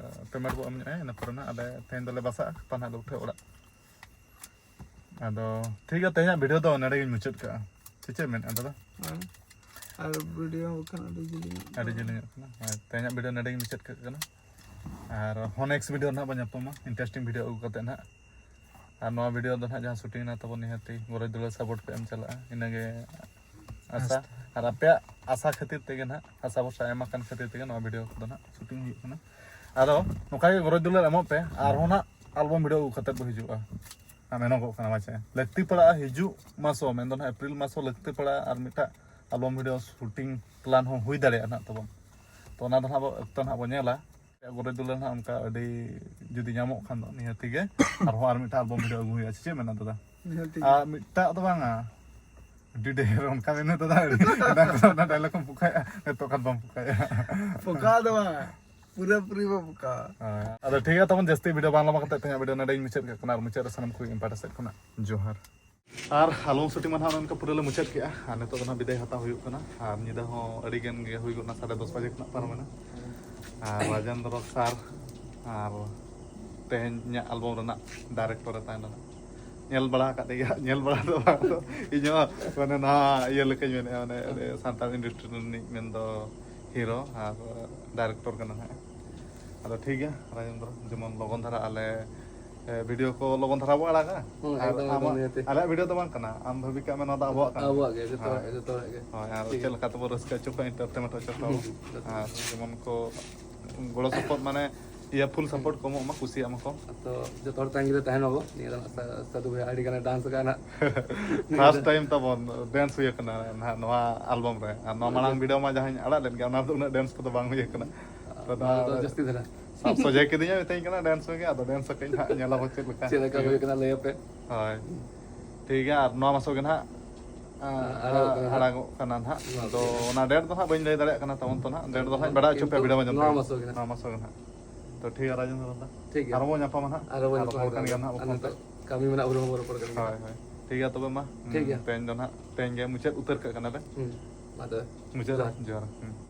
payment ᱵᱚ ᱮᱢ ᱧᱚᱜᱼᱟ, ᱤᱱᱟᱹ ᱯᱚᱨᱮ ᱱᱟᱦᱟᱜ ᱟᱞᱮ ᱛᱮᱦᱮᱧ ᱫᱚᱞᱮ ᱵᱟᱥᱟᱜᱼᱟ, ᱜᱟᱯᱟ ᱱᱟᱦᱟᱜ ᱞᱮ ᱩᱴᱷᱟᱹᱜᱼᱟ ᱚᱲᱟᱜ᱾ ᱟᱫᱚ ᱴᱷᱤᱠ ᱜᱮᱭᱟ, ᱛᱮᱦᱮᱧᱟᱜ video ᱫᱚ ᱱᱚᱰᱮ ᱜᱤᱧ ᱢᱩᱪᱟᱹᱫ ᱠᱟᱜᱼᱟ᱾ ᱥᱮ ᱪᱮᱫ ᱢᱮᱱᱮᱫᱼᱟ ᱫᱟᱫᱟ? ᱦᱮᱸ᱾ ᱟᱨ video ᱵᱟᱠᱷᱟᱱ ᱟᱹᱰᱤ ᱡᱤᱞᱤᱧᱚᱜ ᱟᱹᱰᱤ ᱠᱟᱱᱟ᱾ ᱡᱤᱞᱤᱧᱚᱜ ᱠᱟᱱᱟ᱾ ᱦᱳᱭ, ᱛᱮᱦᱮᱧᱟᱜ video ᱱᱚᱰᱮ ᱜᱤᱧ ᱢᱩᱪᱟᱹᱫ ᱠᱟᱜ ᱠᱟᱱᱟ᱾ ᱟᱨ ᱦᱚᱸ next video ᱨᱮ ᱱᱟᱦᱟᱜ ᱵᱚᱱ ᱧᱟᱯᱟᱢᱟ, interesting video ᱟᱹᱜᱩ ᱠᱟᱛᱮ ᱱᱟᱦᱟᱜ᱾ ᱟᱨ ᱱᱚᱣᱟ video ᱫᱚ ᱱᱟᱦᱟᱜ ᱡᱟᱦᱟᱸ shooting ᱮᱱᱟ ᱛᱟᱵᱚᱱ, ᱱᱤᱦᱟᱹᱛᱤ ᱜᱚᱨᱚᱡᱽ ᱫᱩᱞᱟᱹᱲ support ᱯᱮ ᱮᱢ ᱪᱟᱞᱟᱜᱼᱟ, ᱤᱱᱟᱹᱜᱮ ᱟᱥᱟ᱾ ᱟᱥᱛᱮ᱾ ᱟᱨ ᱟᱯᱮᱭᱟᱜ ᱟᱥᱟ ᱠᱷᱟᱹᱛᱤᱨ ᱛᱮᱜᱮ ᱱᱟᱦᱟᱜ, ᱟᱥᱟ ᱵᱷᱚᱨᱥᱟ ᱮᱢ ᱟᱠᱟᱱ ᱠᱷᱟᱹᱛᱤᱨ ᱛᱮᱜᱮ ᱱᱚᱣᱟ video ᱠᱚᱫᱚ ᱱᱟᱦᱟᱜ shooting ᱦᱩᱭᱩᱜ ᱠᱟᱱᱟ᱾ ᱟᱫᱚ ᱱᱚᱝᱠᱟ ᱜᱮ ᱜᱚᱨᱚᱡᱽ ᱫᱩᱞᱟᱹᱲ ᱮᱢᱚᱜ ᱯᱮ, ᱟᱨᱦᱚᱸ ᱱᱟᱦᱟᱜ album video ᱟᱹᱜᱩ ᱠᱟᱛᱮ ᱵᱚ ᱦᱤᱡᱩᱜᱼᱟ᱾ ᱟᱨ ᱢᱮᱱᱚᱜᱚᱜ ᱠᱟᱱᱟ ᱯᱟᱪᱮ ᱞᱟᱹᱠᱛᱤ ᱯᱟᱲᱟᱜᱼᱟ, ᱦᱤᱡᱩᱜ ᱢᱟᱥ ᱦᱚᱸ, ᱢᱮᱱᱫᱚ ᱱᱟᱦᱟᱜ April ᱢᱟᱥ ᱦᱚᱸ ᱞᱟᱹᱠᱛᱤ ᱯᱟᱲᱟᱜᱼᱟ, ᱟᱨ ᱢᱤᱫᱴᱟᱜ album video shooting plan ᱦᱚᱸ ᱦᱩᱭ ᱫᱟᱲᱮᱭᱟᱜᱼᱟ ᱱᱟᱦᱟᱜ ᱛᱟᱵᱚᱱ᱾ ᱛᱚ ᱚᱱᱟ ᱫᱚ ᱱᱟᱦᱟᱜ ᱵᱚ, ᱚᱠᱛᱚ ᱱᱟᱦᱟᱜ ᱵᱚ ᱧᱮᱞᱟ᱾ ᱜᱚᱨᱚᱡᱽ ᱫᱩᱞᱟᱹᱲ ᱱᱟᱦᱟᱜ ᱚᱱᱠᱟ ᱟᱹᱰᱤ ᱡᱩᱫᱤ ᱧᱟᱢᱚᱜ ᱠᱷᱟᱱ ᱫᱚ ᱱᱤᱦᱟᱹᱛᱤ ᱜᱮ ᱟᱨᱦᱚᱸ ᱟᱨ ᱢᱤᱫᱴᱟᱝ album video ᱟᱹᱜᱩ ᱦᱩᱭᱩᱜᱼᱟ, ᱥᱮ ᱪᱮᱫ ᱢᱮᱱᱟ ᱫᱟᱫᱟ? ᱱᱤᱦᱟᱹᱛᱤ ᱜᱮ᱾ ᱟᱨ ᱢᱤᱫᱴᱟᱜ ᱫᱚ ᱵᱟᱝᱟ, ᱟᱹᱰᱤ ᱰᱷᱮᱨ ᱚᱱᱠᱟ ᱢᱮᱱᱟ ᱫᱟᱫᱟ, ᱟᱹᱰᱤ ᱮᱱᱟᱝ ᱠᱷᱚᱱ ᱚᱱᱟ dialogue ᱮᱢ ᱯᱚᱠᱟᱭᱟ, ᱱᱤᱛᱚᱜ ᱠᱷᱟᱱ ᱵᱟᱢ ᱯᱚᱠᱟᱭᱟ᱾ ᱯᱚᱠᱟ ᱫᱚ ᱵᱟᱝᱟ, ᱯᱩᱨᱟᱹ ᱯᱩᱨᱤ ᱵᱚ ᱯᱚᱠᱟ᱾ ᱦᱳᱭ᱾ ᱟᱫᱚ ᱴᱷᱤᱠ ᱜᱮᱭᱟ, ᱛᱟᱵᱚᱱ ᱡᱟᱹᱥᱛᱤ video ᱵᱟᱝ ᱞᱟᱢᱵᱟ ᱠᱟᱛᱮ ᱛᱮᱦᱮᱧᱟᱜ video ᱱᱚᱰᱮ ᱜᱤᱧ ᱢᱩᱪᱟᱹᱫ ᱠᱟᱜ ᱠᱟᱱᱟ, ᱟᱨ ᱢᱩᱪᱟᱹᱫ ᱨᱮ ᱥᱟᱱᱟᱢ ᱠᱚ ᱤᱧ ᱯᱟᱦᱴᱟ ᱥᱮᱫ ᱠᱷᱚᱱᱟᱜ ᱡᱚᱦᱟᱨ᱾ ᱟᱨ album shooting ᱢᱟ ᱱᱟᱦᱟᱜ ᱚᱱᱮ ᱚᱱᱠᱟ ᱯᱩᱨᱟᱹ ᱞᱮ ᱢᱩᱪᱟᱹᱫ ᱠᱮᱜᱼᱟ, ᱟᱨ ᱱᱤᱛᱚᱜ ᱫᱚ ᱱᱟᱦᱟᱜ ᱵᱤᱫᱟᱹᱭ ᱦᱟᱛᱟᱣ ᱦᱩᱭᱩᱜ ᱠᱟᱱᱟ, ᱟᱨ ᱧᱤᱫᱟᱹ ᱦᱚᱸ ᱟᱹᱰᱤ ᱜᱟᱱ ᱜᱮ ᱦᱩᱭ ᱜᱚᱫ ᱱᱟ, ᱥᱟᱲᱮ ᱫᱚᱥ ᱵᱟᱡᱮ ᱠᱷᱚᱱᱟᱜ ᱯᱟᱨᱚᱢᱮᱱᱟ᱾ ᱟᱨ ᱨᱟᱡᱮᱱᱫᱨᱚ sir ᱟᱨ ᱛᱮᱦᱮᱧᱟᱜ album ᱨᱮᱱᱟᱜ director ᱮ ᱛᱟᱦᱮᱸ ᱞᱮᱱᱟ, ᱧᱮᱞ ᱵᱟᱲᱟ ᱟᱠᱟᱫ ᱜᱮᱭᱟ, ᱧᱮᱞ ᱵᱟᱲᱟ ᱫᱚ ᱵᱟᱝ ᱫᱚ, ᱤᱧ ᱦᱚᱸ ᱢᱟᱱᱮ ᱱᱟᱦᱟᱜ ᱤᱭᱟᱹ ᱞᱮᱠᱟᱧ ᱢᱮᱱᱮᱫᱼᱟ, ᱢᱟᱱᱮ ᱟᱹᱰᱤ ᱥᱟᱱᱛᱟᱲ industry ᱨᱤᱱᱤᱡ ᱢᱮᱱᱫᱚ hero ᱟᱨ director ᱠᱟᱱᱟ ᱦᱟᱸᱜ᱾ ᱟᱫᱚ ᱴᱷᱤᱠ ᱜᱮᱭᱟ ᱨᱟᱡᱮᱱᱫᱨᱚ, ᱡᱮᱢᱚᱱ ᱞᱚᱜᱚᱱ ᱫᱷᱟᱨᱟ ᱟᱞᱮ, ᱮ, video ᱠᱚ ᱞᱚᱜᱚᱱ ᱫᱷᱟᱨᱟ ᱵᱚ ᱟᱲᱟᱜᱟ᱾ ᱦᱩᱸ, ᱟᱨ ᱮᱠᱫᱚᱢ, ᱮᱠᱫᱚᱢ, ᱟᱢ, ᱱᱤᱦᱟᱹᱛᱤ᱾ ᱟᱞᱮᱭᱟᱜ video ᱫᱚ ᱵᱟᱝ ᱠᱟᱱᱟ, ᱟᱢ ᱵᱷᱟᱵᱤ ᱠᱟᱜ ᱢᱮ ᱱᱚᱣᱟ ᱫᱚ ᱟᱵᱚᱣᱟᱜ ᱠᱟᱱᱟ᱾ ᱟᱵᱚᱣᱟᱜ ᱜᱮ, ᱡᱚᱛᱚ ᱦᱚᱲᱟᱜ ᱦᱳᱭ᱾ ᱜᱮ, ᱡᱚᱛᱚ ᱦᱚᱲᱟᱜ ᱜᱮ᱾ ᱦᱳᱭ, ᱟᱨ ᱴᱷᱤᱠ ᱪᱮᱫ ᱜᱮᱭᱟ᱾ ᱞᱮᱠᱟ ᱛᱮᱵᱚ ᱨᱟᱹᱥᱠᱟᱹ ᱦᱚᱪᱚ ᱠᱚᱣᱟ, entertainment ᱦᱚᱪᱚ ᱠᱚᱣᱟ ᱵᱚ᱾ ᱦᱩᱸ, ᱡᱚᱛᱚ᱾ ᱟᱨ ᱡᱮᱢᱚᱱ ᱠᱚ ᱜᱚᱲᱚ ᱥᱚᱯᱚᱦᱚᱫ, ᱢᱟᱱᱮ ᱤᱭᱟᱹ, full support ᱦᱩᱸ᱾ ᱠᱚ ᱮᱢᱚᱜ ᱢᱟ, ᱠᱩᱥᱤᱭᱟᱜ ᱢᱟᱠᱚ᱾ ᱛᱚ ᱡᱚᱛᱚ ᱦᱚᱲ ᱛᱟᱺᱜᱤ ᱨᱮ ᱛᱟᱦᱮᱱ ᱢᱟᱵᱚ᱾ ᱱᱤᱭᱟᱹ ᱫᱚ ᱥᱟ-, ᱥᱟᱹᱫᱷᱩ ᱵᱷᱟᱭ ᱟᱹᱰᱤ ᱜᱟᱱᱮ dance ᱟᱠᱟᱫᱼᱟ ᱱᱟᱦᱟᱜ᱾ First time ᱛᱟᱵᱚᱱ dance ᱦᱩᱭ ᱟᱠᱟᱱᱟ ᱱᱟᱦᱟᱜ ᱱᱚᱣᱟ album ᱨᱮ, ᱟᱨ ᱱᱚᱣᱟ ᱢᱟᱲᱟᱝ ᱟᱹᱰᱤ video ᱢᱟ ᱡᱟᱦᱟᱸᱧ ᱟᱲᱟᱜ ᱞᱮᱫ ᱜᱮᱭᱟ, ᱚᱱᱟ ᱨᱮᱫᱚ ᱩᱱᱟᱹᱜ dance ᱠᱚᱫᱚ ᱵᱟᱝ ᱦᱩᱭ ᱟᱠᱟᱱᱟ᱾ ᱛᱚ ᱱᱚᱣᱟ ᱱᱚᱣᱟ ᱫᱚ ᱨᱮ ᱡᱟᱹᱥᱛᱤ ᱫᱷᱟᱨᱟ᱾ ᱥᱟᱵ ᱥᱚᱡᱷᱮ ᱠᱤᱫᱤᱧᱟ, ᱢᱤᱛᱟᱹᱧ ᱠᱟᱱᱟ dance ᱢᱮᱜᱮ, ᱟᱫᱚ dance ᱟᱠᱟᱧ ᱦᱟᱸᱜ, ᱧᱮᱞᱟᱵᱚ ᱪᱮᱫ ᱞᱮᱠᱟ᱾ ᱪᱮᱫ ᱞᱮᱠᱟ ᱦᱩᱭ ᱠᱟᱱᱟ ᱞᱟᱹᱭ ᱟᱯᱮ᱾ ᱦᱳᱭ᱾ ᱴᱷᱤᱠ ᱜᱮᱭᱟ, ᱟᱨ ᱱᱚᱣᱟ ᱢᱟᱥᱚ ᱜᱮ ᱱᱟᱦᱟᱜ, ᱟᱸ, ᱟᱲᱟᱜᱚᱜ ᱠᱟᱱᱟ ᱱᱟᱦᱟᱜ᱾ ᱟᱲᱟᱜᱚᱜ ᱠᱟᱱᱟ ᱱᱟᱦᱟᱜ᱾ ᱱᱚᱣᱟ ᱛᱚ ᱢᱟᱥᱚ ᱜᱮ᱾ ᱚᱱᱟ ᱰᱮᱴ ᱫᱚ ᱦᱟᱸᱜ ᱵᱟᱹᱧ ᱞᱟᱹᱭ ᱫᱟᱲᱮᱭᱟᱜ ᱠᱟᱱᱟ ᱛᱟᱵᱚᱱ ᱛᱚ ᱱᱟᱦᱟᱜ, ᱰᱮᱴ ᱫᱚ ᱦᱟᱸᱜ ᱵᱟᱲᱟᱭ ᱦᱚᱪᱚ ᱯᱮᱭᱟ, ᱠᱤᱱᱛᱩ ᱵᱷᱤᱰᱤᱭᱳ ᱢᱟᱫᱽᱫᱷᱚᱢ ᱱᱚᱣᱟ ᱛᱮ᱾ ᱢᱟᱥᱚ ᱜᱮ ᱱᱟᱦᱟᱜ᱾ ᱱᱚᱣᱟ ᱢᱟᱥᱚ ᱜᱮ ᱱᱟᱦᱟᱜ᱾ ᱛᱚ ᱴᱷᱤᱠ ᱜᱮᱭᱟ, ᱨᱟᱡᱮᱱᱫᱨᱚ ᱫᱟ᱾ ᱴᱷᱤᱠ ᱜᱮᱭᱟ᱾ ᱟᱨᱦᱚᱸ ᱵᱚᱱ ᱧᱟᱯᱟᱢᱟ ᱱᱟᱦᱟᱜ᱾ ᱟᱨᱦᱚᱸ ᱵᱚᱱ ᱟᱨ ᱧᱟᱯᱟᱢ ᱨᱚᱯᱚᱲ ᱠᱟᱱ ᱠᱟᱱᱟ᱾ ᱜᱮᱭᱟ ᱱᱟᱦᱟᱜ ᱟᱨ ᱯᱷᱳᱱ ᱛᱮ᱾ ᱱᱤᱛᱚᱜ ᱠᱟᱹᱢᱤ ᱢᱮᱱᱟᱜ, ᱵᱚᱱ ᱨᱚᱯᱚᱲ ᱠᱟᱱ ᱜᱮᱭᱟ᱾ ᱦᱳᱭ, ᱦᱳᱭ᱾ ᱴᱷᱤᱠ ᱜᱮᱭᱟ ᱛᱚᱵᱮ ᱢᱟ᱾ ᱦᱩᱸ, ᱴᱷᱤᱠ ᱜᱮᱭᱟ᱾ ᱛᱮᱦᱮᱧ ᱫᱚ ᱱᱟᱦᱟᱜ, ᱛᱮᱦᱮᱧ ᱜᱮ ᱢᱩᱪᱟᱹᱫ ᱩᱛᱟᱹᱨ ᱠᱟᱜ ᱠᱟᱱᱟᱞᱮ᱾ ᱦᱩᱸ᱾ ᱢᱟ ᱛᱚᱵᱮ᱾ ᱢᱩᱪᱟᱹᱫ ᱡᱚᱦᱟᱨ᱾ ᱨᱮ᱾ ᱦᱩᱸ᱾